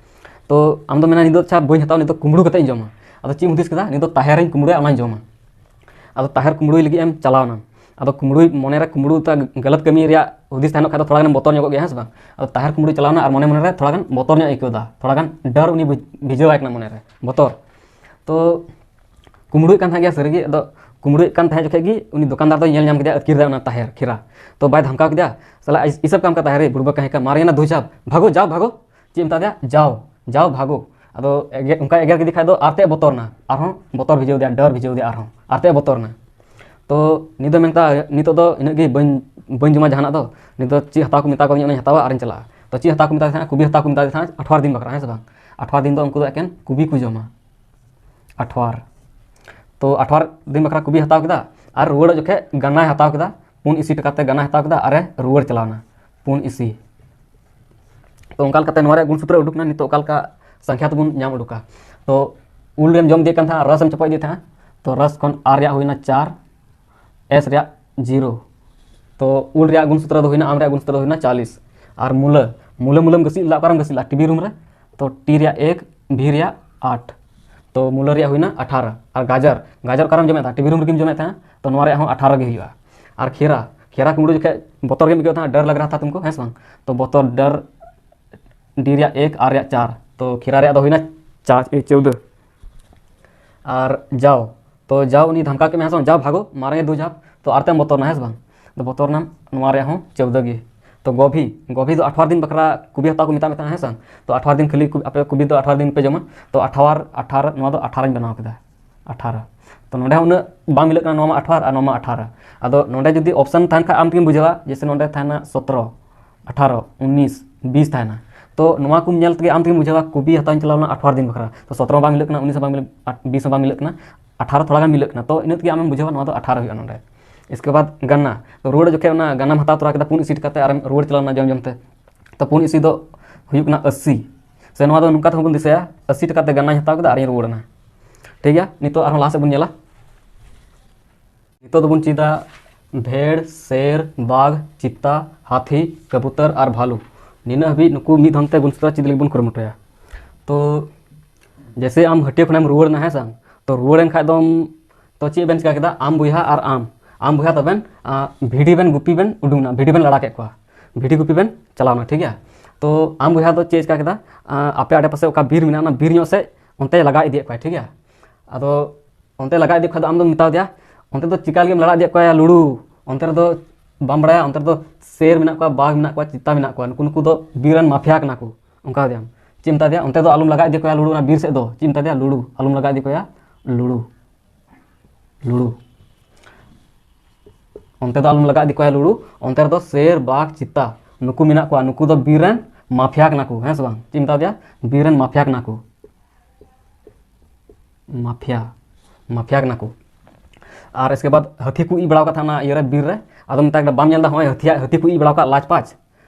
ᱛᱚ ᱟᱢ ᱫᱚ ᱢᱮᱱᱟ, "ᱱᱤᱛ ᱫᱚ ᱟᱪᱪᱷᱟ ᱵᱟᱹᱧ ᱦᱟᱛᱟᱣᱟ, ᱱᱤᱛ ᱫᱚ ᱠᱩᱢᱵᱽᱲᱩ ᱠᱟᱛᱮ ᱤᱧ ᱡᱚᱢᱟ᱾" ᱟᱫᱚ ᱪᱮᱫ ᱮᱢ ᱦᱩᱫᱤᱥ ᱠᱮᱫᱟ? "ᱱᱤᱛ ᱫᱚ ᱛᱟᱦᱮᱨ ᱤᱧ ᱠᱩᱢᱵᱽᱲᱩᱭᱟ, ᱚᱱᱟᱧ ᱡᱚᱢᱟ᱾" ᱟᱫᱚ ᱛᱟᱦᱮᱨ ᱠᱩᱢᱵᱽᱲᱩᱭ ᱞᱟᱹᱜᱤᱫ ᱮᱢ ᱪᱟᱞᱟᱣ ᱮᱱᱟ᱾ ᱟᱫᱚ ᱠᱩᱢᱵᱽᱲᱩᱭ ᱢᱚᱱᱮᱨᱮ ᱠᱩᱢᱵᱽᱲᱩ ᱛᱟ ᱜᱟᱞᱟᱛ ᱠᱟᱹᱢᱤ ᱨᱮᱭᱟᱜ ᱦᱩᱫᱤᱥ ᱛᱟᱦᱮᱱᱚᱜ ᱠᱷᱟᱡ ᱫᱚ ᱛᱷᱚᱲᱟ ᱜᱟᱱᱮᱢ ᱵᱚᱛᱚᱨ ᱧᱚᱜᱚᱜ ᱜᱮᱭᱟ, ᱦᱮᱸ ᱥᱮ ᱵᱟᱝ? ᱟᱫᱚ ᱛᱟᱦᱮᱨ ᱠᱩᱢᱵᱽᱲᱩᱭ ᱪᱟᱞᱟᱣ ᱮᱱᱟ ᱟᱨ ᱢᱚᱱᱮ ᱢᱚᱱᱮᱨᱮ ᱛᱷᱚᱲᱟ ᱜᱟᱱ ᱵᱚᱛᱚᱨ ᱧᱚᱜ ᱮ ᱟᱹᱭᱠᱟᱹᱣ ᱮᱫᱟ, ᱛᱷᱚᱲᱟ ᱜᱟᱱ ᱰᱟᱨ ᱩᱱᱤ ᱵᱩᱡ-, ᱵᱷᱤᱡᱟᱹᱣ ᱟᱭ ᱠᱟᱱᱟ ᱢᱚᱱᱮᱨᱮ, ᱵᱚᱛᱚᱨ᱾ ᱛᱚ ᱠᱩᱢᱵᱽᱲᱩᱭᱮᱫ ᱠᱟᱱ ᱛᱟᱦᱮᱸ ᱜᱮᱭᱟ ᱥᱟᱹᱨᱤᱜᱮ, ᱟᱫᱚ ᱠᱩᱢᱵᱽᱲᱩᱭᱮᱫ ᱠᱟᱱ ᱛᱟᱦᱮᱸ ᱡᱚᱠᱷᱮᱡ ᱜᱮ ᱩᱱᱤ ᱫᱚᱠᱟᱱᱫᱟᱨ ᱫᱚᱭ ᱧᱮᱞ ᱧᱟᱢ ᱠᱮᱫᱮᱭᱟ, ᱟᱹᱛᱠᱤᱨ ᱫᱟᱭ ᱚᱱᱟ ᱛᱟᱦᱮᱨ ᱠᱷᱤᱨᱟ᱾ ᱛᱚ ᱵᱟᱭ ᱫᱷᱟᱢᱠᱟᱣ ᱠᱮᱫᱮᱭᱟ, "ᱥᱟᱞᱟ ᱤᱥ-, ᱤᱥᱟᱹᱵ ᱠᱟᱢ ᱠᱟ ᱛᱟᱦᱮᱨ ᱨᱮ, ᱵᱩᱲᱵᱟᱹ ᱠᱟᱦᱮᱸ ᱠᱟ, ᱢᱟᱨᱮ ᱚᱱᱟ ᱫᱩ ᱡᱷᱟᱯ, ᱵᱷᱟᱜᱚ, ᱡᱟᱣ, ᱵᱷᱟᱜᱚ᱾" ᱪᱮᱫ ᱮ ᱢᱮᱛᱟ ᱫᱮᱭᱟ? "ᱡᱟᱣ, ᱡᱟᱣ ᱵᱷᱟᱜᱚ᱾" ᱟᱫᱚ ᱮᱜᱮ-, ᱚᱱᱠᱟ ᱮᱜᱮᱨ ᱠᱮᱫᱮ ᱠᱷᱟᱡ ᱫᱚ ᱟᱨ ᱛᱮᱫ ᱵᱚᱛᱚᱨ ᱮᱱᱟ, ᱟᱨᱦᱚᱸ ᱵᱚᱛᱚᱨ ᱵᱷᱤᱡᱟᱹᱣ ᱫᱮᱭᱟ, ᱰᱟᱨ ᱵᱷᱤᱡᱟᱹᱣ ᱫᱮᱭᱟ ᱟᱨᱦᱚᱸ, ᱟᱨ ᱛᱮᱫ ᱵᱚᱛᱚᱨ ᱮᱱᱟ᱾ ᱛᱚ ᱱᱤᱛ ᱫᱚ ᱢᱮᱱ ᱠᱮᱫᱟ, "ᱱᱤᱛᱚᱜ ᱫᱚ ᱤᱱᱟᱹᱜ ᱜᱮ, ᱵᱟᱹᱧ, ᱵᱟᱹᱧ ᱡᱚᱢᱟ ᱡᱟᱦᱟᱱᱟᱜ ᱫᱚ, ᱱᱤᱛ ᱫᱚ ᱪᱮᱫ ᱦᱟᱛᱟᱣ ᱠᱚ ᱢᱮᱛᱟ ᱠᱟᱣᱫᱤᱧᱟ ᱚᱱᱟᱧ ᱦᱟᱛᱟᱣᱟ ᱟᱨᱤᱧ ᱪᱟᱞᱟᱜᱼᱟ᱾" ᱛᱚ ᱪᱮᱫ ᱦᱟᱛᱟᱣ ᱠᱚ ᱢᱮᱛᱟ ᱫᱮ ᱛᱟᱦᱮᱸᱫ? ᱠᱚᱵᱷᱤ ᱦᱟᱛᱟᱣ ᱠᱚ ᱢᱮᱛᱟ ᱫᱮ ᱛᱟᱦᱮᱸᱫ ᱟᱴᱷᱣᱟᱨ ᱫᱤᱱ ᱵᱟᱠᱷᱨᱟ, ᱦᱮᱸ ᱥᱮ ᱵᱟᱝ? ᱟᱴᱷᱣᱟᱨ ᱫᱤᱱ ᱫᱚ ᱩᱱᱠᱩ ᱫᱚ ᱮᱠᱮᱱ ᱠᱚᱵᱷᱤ ᱠᱚ ᱡᱚᱢᱟ᱾ ᱟᱴᱷᱣᱟᱨ᱾ ᱛᱚ ᱟᱴᱷᱣᱟᱨ ᱫᱤᱱ ᱵᱟᱠᱷᱨᱟ ᱠᱚᱵᱷᱤ ᱦᱟᱛᱟᱣ ᱠᱮᱫᱟ, ᱟᱨ ᱨᱩᱣᱟᱹᱲᱚᱜ ᱡᱚᱠᱷᱮᱡ ᱜᱟᱱᱟᱭ ᱦᱟᱛᱟᱣ ᱠᱮᱫᱟ, ᱯᱩᱱ ᱤᱥᱤ ᱴᱟᱠᱟ ᱛᱮ ᱜᱟᱱᱟᱭ ᱦᱟᱛᱟᱣ ᱠᱮᱫᱟ, ᱟᱨᱮ ᱨᱩᱣᱟᱹᱲ ᱪᱟᱞᱟᱣᱱᱟ, ᱯᱩᱱ ᱤᱥᱤ᱾ ᱛᱚ ᱚᱱᱠᱟ ᱞᱮᱠᱟᱛᱮ ᱱᱚᱣᱟ ᱨᱮᱭᱟᱜ ᱜᱩᱱ ᱥᱩᱛᱨᱚ ᱩᱰᱩᱠ ᱮᱱᱟ᱾ ᱱᱤᱛᱚᱜ ᱚᱠᱟ ᱞᱮᱠᱟ ᱥᱚᱝᱠᱷᱭᱟ ᱛᱮᱵᱚᱱ ᱧᱟᱢ ᱩᱰᱩᱠᱟ? ᱛᱚ ᱩᱞ ᱨᱮᱢ ᱡᱚᱢ ᱤᱫᱤᱭᱮᱫ ᱠᱟᱱ ᱛᱟᱦᱮᱸᱫ, ᱨᱟᱥ ᱮᱢ ᱪᱟᱯᱚ ᱤᱫᱤᱭᱮᱫ ᱛᱟᱦᱮᱸᱫ, ᱛᱚ ᱨᱟᱥ ᱠᱷᱚᱱ ᱟᱨ ᱨᱮᱭᱟᱜ ᱦᱩᱭᱱᱟ ᱪᱟᱨ, ᱮᱥ ᱨᱮᱭᱟᱜ ᱡᱤᱨᱳ᱾ ᱛᱚ ᱩᱞ ᱨᱮᱭᱟᱜ ᱜᱩᱱ ᱥᱩᱛᱨᱚ ᱫᱚ ᱦᱩᱭᱱᱟ, ᱟᱢ ᱨᱮᱭᱟᱜ ᱜᱩᱱ ᱥᱩᱛᱨᱚ ᱫᱚ ᱦᱩᱭᱱᱟ ᱪᱟᱞᱤᱥ᱾ ᱟᱨ ᱢᱩᱞᱟᱹ, ᱢᱩᱞᱟᱹ, ᱢᱩᱞᱟᱹᱢ ᱜᱟᱹᱥᱤ ᱞᱮᱫᱟ, ᱚᱠᱟᱨᱮᱢ ᱜᱟᱹᱥᱤ ᱞᱮᱫᱟ? ᱴᱤᱵᱤ ᱨᱩᱢ ᱨᱮ᱾ ᱛᱚ ᱴᱤ ᱨᱮᱭᱟᱜ ᱮᱠ, ᱵᱷᱤ ᱨᱮᱭᱟᱜ ᱟᱴ᱾ ᱛᱚ ᱢᱩᱞᱟᱹ ᱨᱮᱭᱟᱜ ᱦᱩᱭᱱᱟ ᱟᱴᱷᱟᱨᱚ᱾ ᱟᱨ ᱜᱟᱡᱚᱨ, ᱜᱟᱡᱚᱨ ᱚᱠᱟᱨᱮᱢ ᱡᱚᱢᱮᱫ ᱛᱟᱦᱮᱸᱫ? ᱴᱤᱵᱤ ᱨᱩᱢ ᱨᱮᱜᱮᱢ ᱡᱚᱢᱮᱫ ᱛᱟᱦᱮᱸᱫ, ᱛᱚ ᱱᱚᱣᱟ ᱨᱮᱭᱟᱜ ᱦᱚᱸ ᱟᱴᱷᱟᱨᱚ ᱜᱮ ᱦᱩᱭᱩᱜᱼᱟ᱾ ᱟᱨ ᱠᱷᱮᱨᱟ, ᱠᱷᱮᱨᱟ ᱠᱩᱢᱵᱽᱲᱩ ᱡᱚᱠᱷᱮᱡ ᱵᱚᱛᱚᱨ ᱜᱮᱢ ᱟᱹᱭᱠᱟᱹᱣ ᱛᱟᱦᱮᱸᱫ, ᱰᱟᱨ ᱞᱟᱜ ᱨᱟᱦᱟ ᱛᱷᱟ ᱛᱩᱢᱠᱳ, ᱦᱮᱸ ᱥᱮ ᱵᱟᱝ? ᱛᱚ ᱵᱚᱛᱚᱨ, ᱰᱟᱨ, ᱰᱤ ᱨᱮᱭᱟᱜ ᱮᱠ, ᱟᱨ ᱨᱮᱭᱟᱜ ᱪᱟᱨ, ᱛᱚ ᱠᱷᱮᱨᱟ ᱨᱮᱭᱟᱜ ᱫᱚ ᱦᱩᱭᱱᱟ ᱪᱟᱨ, ᱮ, ᱪᱳᱣᱫᱟᱹ᱾ ᱟᱨ ᱡᱟᱣ, ᱛᱚ ᱡᱟᱣ ᱩᱱᱤ ᱫᱷᱟᱢᱠᱟᱣ ᱠᱮᱫ ᱢᱮᱭᱟ, ᱦᱮᱸ ᱥᱮ ᱵᱟᱝ? ᱡᱟᱣ ᱵᱷᱟᱜᱚ, ᱢᱟᱨᱮ ᱫᱩ ᱡᱷᱟᱯ, ᱛᱚ ᱟᱨ ᱛᱮᱢ ᱵᱚᱛᱚᱨ ᱮᱱᱟ, ᱦᱮᱸ ᱥᱮ ᱵᱟᱝ? ᱛᱚ ᱵᱚᱛᱚᱨ ᱮᱱᱟᱢ, ᱱᱚᱣᱟ ᱨᱮᱭᱟᱜ ᱦᱚᱸ ᱪᱳᱣᱫᱟᱹ ᱜᱮ᱾ ᱛᱚ ᱜᱚᱵᱷᱤ, ᱜᱚᱵᱷᱤ ᱫᱚ ᱟᱴᱷᱣᱟᱨ ᱫᱤᱱ ᱵᱟᱠᱷᱨᱟ ᱠᱚᱵᱷᱤ ᱦᱟᱛᱟᱣ ᱠᱚ ᱢᱮᱛᱟᱜ ᱢᱮ ᱛᱟᱦᱮᱸ, ᱦᱮᱸ ᱥᱮ ᱵᱟᱝ? ᱛᱚ ᱟᱴᱷᱣᱟᱨ ᱫᱤᱱ ᱠᱷᱟᱹᱞᱤ ᱠᱚ-, ᱟᱯᱮ ᱠᱚᱵᱷᱤ ᱫᱚ ᱟᱴᱷᱣᱟᱨ ᱫᱤᱱ ᱯᱮ ᱡᱚᱢᱟ, ᱛᱚ ᱟᱴᱷᱣᱟᱨ, ᱟᱴᱷᱟᱨ, ᱱᱚᱣᱟ ᱫᱚ ᱟᱴᱷᱟᱨᱚᱧ ᱵᱮᱱᱟᱣ ᱠᱮᱫᱟ, ᱟᱴᱷᱟᱨᱚ᱾ ᱛᱚ ᱱᱚᱰᱮ ᱦᱚᱸ ᱩᱱᱟᱹᱜ ᱵᱟᱝ ᱢᱤᱞᱟᱹᱜ ᱠᱟᱱᱟ, ᱱᱚᱣᱟ ᱢᱟ ᱟᱴᱷᱣᱟᱨ ᱟᱨ ᱱᱚᱣᱟ ᱢᱟ ᱟᱴᱷᱟᱨᱚ᱾ ᱟᱫᱚ ᱱᱚᱰᱮ ᱡᱩᱫᱤ ᱚᱯᱥᱟᱱ ᱛᱟᱦᱮᱱ ᱠᱷᱟᱱ ᱟᱢ ᱛᱮᱜᱮᱢ ᱵᱩᱡᱷᱟᱹᱣᱟ, ᱡᱮᱭᱥᱮ ᱱᱚᱰᱮ ᱛᱟᱦᱮᱱᱟ ᱥᱚᱛᱨᱚ, ᱟᱴᱷᱟᱨᱚ, ᱩᱱᱤᱥ, ᱵᱤᱥ ᱛᱟᱦᱮᱱᱟ᱾ ᱛᱚ ᱱᱚᱣᱟ ᱠᱚᱢ ᱧᱮᱞ ᱛᱮᱜᱮ ᱟᱢ ᱛᱮᱜᱮᱢ ᱵᱩᱡᱷᱟᱹᱣᱟ, ᱠᱚᱵᱷᱤ ᱦᱟᱛᱟᱣ ᱤᱧ ᱪᱟᱞᱟᱣ ᱞᱮᱱᱟ ᱟᱴᱷᱣᱟᱨ ᱫᱤᱱ ᱵᱟᱠᱷᱨᱟ, ᱛᱚ ᱥᱚᱛᱨᱚ ᱦᱚᱸ ᱵᱟᱝ ᱢᱤᱞᱟᱹᱜ ᱠᱟᱱᱟ, ᱩᱱᱤᱥ ᱦᱚᱸ ᱵᱟᱝ ᱢᱤᱞᱟᱹᱜ, ᱟᱴ-, ᱵᱤᱥ ᱦᱚᱸ ᱵᱟᱝ ᱢᱤᱞᱟᱹᱜ ᱠᱟᱱᱟ, ᱟᱴᱷᱟᱨᱚ ᱛᱷᱚᱲᱟ ᱜᱟᱱ ᱢᱤᱞᱟᱹᱜ ᱠᱟᱱᱟ, ᱛᱚ ᱤᱱᱟᱹᱜ ᱛᱮᱜᱮ ᱟᱢᱮᱢ ᱵᱩᱡᱷᱟᱹᱣᱟ ᱱᱚᱣᱟ ᱫᱚ ᱟᱴᱷᱟᱨᱚ ᱦᱩᱭᱩᱜᱼᱟ ᱱᱚᱰᱮ᱾ ᱤᱥᱠᱮ ᱵᱟᱫ ᱜᱟᱱᱱᱟ, ᱛᱚ ᱨᱩᱣᱟᱹᱲ ᱡᱚᱠᱷᱮᱡ ᱚᱱᱟ ᱜᱟᱱᱱᱟᱢ ᱦᱟᱛᱟᱣ ᱛᱚᱨᱟ ᱠᱮᱫᱟ ᱯᱩᱱ ᱤᱥᱤ ᱴᱟᱠᱟ ᱛᱮ ᱟᱨᱮᱢ ᱨᱩᱣᱟᱹᱲ ᱪᱟᱞᱟᱣ ᱮᱱᱟ ᱡᱚᱢ ᱡᱚᱢ ᱛᱮ, ᱛᱚ ᱯᱩᱱ ᱤᱥᱤ ᱫᱚ ᱦᱩᱭᱩᱜ ᱠᱟᱱᱟ ᱟᱹᱥᱤ᱾ ᱥᱮ ᱱᱚᱣᱟ ᱫᱚ ᱱᱚᱝᱠᱟ ᱛᱮᱦᱚᱸ ᱵᱚᱱ ᱫᱤᱥᱟᱹᱭᱟ, ᱟᱹᱥᱤ ᱴᱟᱠᱟ ᱛᱮ ᱜᱟᱱᱱᱟᱧ ᱦᱟᱛᱟᱣ ᱠᱮᱫᱟ ᱟᱨᱤᱧ ᱨᱩᱣᱟᱹᱲ ᱮᱱᱟ᱾ ᱴᱷᱤᱠ ᱜᱮᱭᱟ, ᱱᱤᱛᱚᱜ ᱟᱨᱦᱚᱸ ᱞᱟᱦᱟ ᱥᱮᱫ ᱵᱚᱱ ᱧᱮᱞᱟ᱾ ᱱᱤᱛᱚᱜ ᱫᱚᱵᱚᱱ ᱪᱮᱫᱟ ᱵᱷᱮᱲ, ᱥᱮᱨ, ᱵᱟᱜᱽ, ᱪᱤᱛᱟ, ᱦᱟᱹᱛᱤ, ᱠᱟᱵᱩᱛᱟᱨ ᱟᱨ ᱵᱷᱟᱞᱩ᱾ ᱱᱤᱱᱟᱹᱜ ᱦᱟᱹᱵᱤᱡ ᱱᱩᱠᱩ ᱢᱤᱫ ᱫᱷᱚᱢ ᱛᱮ ᱜᱩᱱ ᱥᱩᱛᱨᱚ ᱪᱮᱫ ᱞᱟᱹᱜᱤᱫ ᱵᱚᱱ ᱠᱩᱨᱩᱢᱩᱴᱩᱭᱟ? ᱛᱚ ᱡᱮᱥᱮ ᱟᱢ ᱦᱟᱹᱴᱤᱭᱟᱹ ᱠᱷᱚᱱᱮᱢ ᱨᱩᱣᱟᱹᱲ ᱮᱱᱟ, ᱦᱮᱸ ᱥᱮ? ᱛᱚ ᱨᱩᱣᱟᱹᱲ ᱮᱱ ᱠᱷᱟᱡ ᱫᱚᱢ, ᱛᱚ ᱪᱮᱫ ᱵᱮᱱ ᱪᱤᱠᱟ ᱠᱮᱫᱟ? ᱟᱢ ᱵᱚᱭᱦᱟ ᱟᱨ ᱟᱢ, ᱟᱢ ᱵᱚᱭᱦᱟ ᱫᱚᱵᱮᱱ, ᱟ, ᱵᱷᱤᱰᱤ ᱵᱮᱱ ᱜᱩᱯᱤ ᱵᱮᱱ ᱩᱰᱩᱝ ᱮᱱᱟ, ᱵᱷᱤᱰᱤ ᱵᱮᱱ ᱞᱟᱲᱟ ᱠᱮᱫ ᱠᱚᱣᱟ, ᱵᱷᱤᱰᱤ ᱜᱩᱯᱤ ᱵᱮᱱ ᱪᱟᱞᱟᱣ ᱮᱱᱟ, ᱴᱷᱤᱠ ᱜᱮᱭᱟ? ᱛᱚ ᱟᱢ ᱵᱚᱭᱦᱟ ᱫᱚ ᱪᱮᱫ ᱮ ᱪᱤᱠᱟ ᱠᱮᱫᱟ? ᱟ, ᱟᱯᱮ ᱟᱰᱮ ᱯᱟᱥᱮ ᱚᱠᱟ ᱵᱤᱨ ᱢᱮᱱᱟᱜᱼᱟ, ᱚᱱᱟ ᱵᱤᱨ ᱧᱚᱜ ᱥᱮᱫ ᱚᱱᱛᱮ ᱞᱟᱜᱟ ᱤᱫᱤᱭᱮᱫ ᱠᱚᱣᱟᱭ, ᱴᱷᱤᱠ ᱜᱮᱭᱟ? ᱟᱫᱚ ᱚᱱᱛᱮ ᱞᱟᱜᱟ ᱤᱫᱤ ᱠᱷᱟᱡ ᱫᱚ ᱟᱢ ᱫᱚᱢ ᱢᱮᱛᱟ ᱫᱮᱭᱟ, "ᱚᱱᱛᱮ ᱫᱚ ᱪᱤᱠᱟ ᱞᱟᱹᱜᱤᱫ ᱮᱢ ᱞᱟᱲᱟ ᱤᱫᱤᱭᱮᱫ ᱠᱚᱣᱟ ᱭᱟ ᱞᱩᱲᱩ? ᱚᱱᱛᱮ ᱨᱮᱫᱚ ᱵᱟᱢ ᱵᱟᱲᱟᱭᱟ, ᱚᱱᱛᱮ ᱨᱮᱫᱚ ᱥᱮᱨ ᱢᱮᱱᱟᱜ ᱠᱚᱣᱟ, ᱵᱟᱜᱽ ᱢᱮᱱᱟᱜ ᱠᱚᱣᱟ, ᱪᱤᱛᱟ ᱢᱮᱱᱟᱜ ᱠᱚᱣᱟ, ᱱᱩᱠᱩ, ᱱᱩᱠᱩ ᱫᱚ ᱵᱤᱨ ᱨᱮᱱ ᱢᱟᱯᱷᱤᱭᱟ ᱠᱟᱱᱟ ᱠᱚ", ᱚᱱᱠᱟ ᱫᱮᱭᱟᱢ᱾ ᱪᱮᱫ ᱮᱢ ᱢᱮᱛᱟ ᱫᱮᱭᱟ? "ᱚᱱᱛᱮ ᱫᱚ ᱟᱞᱚᱢ ᱞᱟᱜᱟ ᱤᱫᱤ ᱠᱚᱣᱟ ᱞᱩᱲᱩ, ᱚᱱᱟ ᱵᱤᱨ ᱥᱮᱫ ᱫᱚ", ᱪᱮᱫ ᱮᱢ ᱢᱮᱛᱟ ᱫᱮᱭᱟ? "ᱞᱩᱲᱩ, ᱟᱞᱚᱢ ᱞᱟᱜᱟ ᱤᱫᱤ ᱠᱚᱣᱟ ᱞᱩᱲᱩ, ᱞᱩᱲᱩ, ᱚᱱᱛᱮ ᱫᱚ ᱟᱞᱚᱢ ᱞᱟᱜᱟ ᱤᱫᱤ ᱠᱚᱣᱟ ᱞᱩᱲᱩ, ᱚᱱᱛᱮ ᱨᱮᱫᱚ ᱥᱮᱨ, ᱵᱟᱜᱽ, ᱪᱤᱛᱟ, ᱱᱩᱠᱩ ᱢᱮᱱᱟᱜ ᱠᱚᱣᱟ, ᱱᱩᱠᱩ ᱫᱚ ᱵᱤᱨ ᱨᱮᱱ ᱢᱟᱯᱷᱤᱭᱟ ᱠᱟᱱᱟ ᱠᱚ", ᱦᱮᱸ ᱥᱮ ᱵᱟᱝ? ᱪᱮᱫ ᱮᱢ ᱢᱮᱛᱟ ᱫᱮᱭᱟ? "ᱵᱤᱨ ᱨᱮᱱ ᱢᱟᱯᱷᱤᱭᱟ ᱠᱟᱱᱟ ᱠᱚ, ᱢᱟᱯᱷᱤᱭᱟ, ᱢᱟᱯᱷᱤᱭᱟ ᱠᱟᱱᱟ ᱠᱚ"᱾ ᱟᱨ ᱤᱥᱠᱮ ᱵᱟᱫ ᱦᱟᱹᱛᱤ ᱠᱚ ᱤᱡ ᱵᱟᱲᱟ ᱟᱠᱟᱫ ᱛᱟᱦᱮᱱᱟ ᱤᱭᱟᱹ ᱨᱮ, ᱵᱤᱨ ᱨᱮ᱾ ᱟᱫᱚ ᱢᱮᱛᱟ ᱠᱟᱱᱟ, "ᱵᱟᱢ ᱧᱮᱞ ᱮᱫᱟ? ᱦᱚᱸᱜᱼᱚᱭ ᱦᱟᱹᱛᱤᱭᱟᱜ, ᱦᱟᱹᱛᱤ ᱠᱚ ᱤᱡ ᱵᱟᱲᱟ ᱟᱠᱟᱫ, ᱞᱟᱡ ᱯᱟᱸᱪ,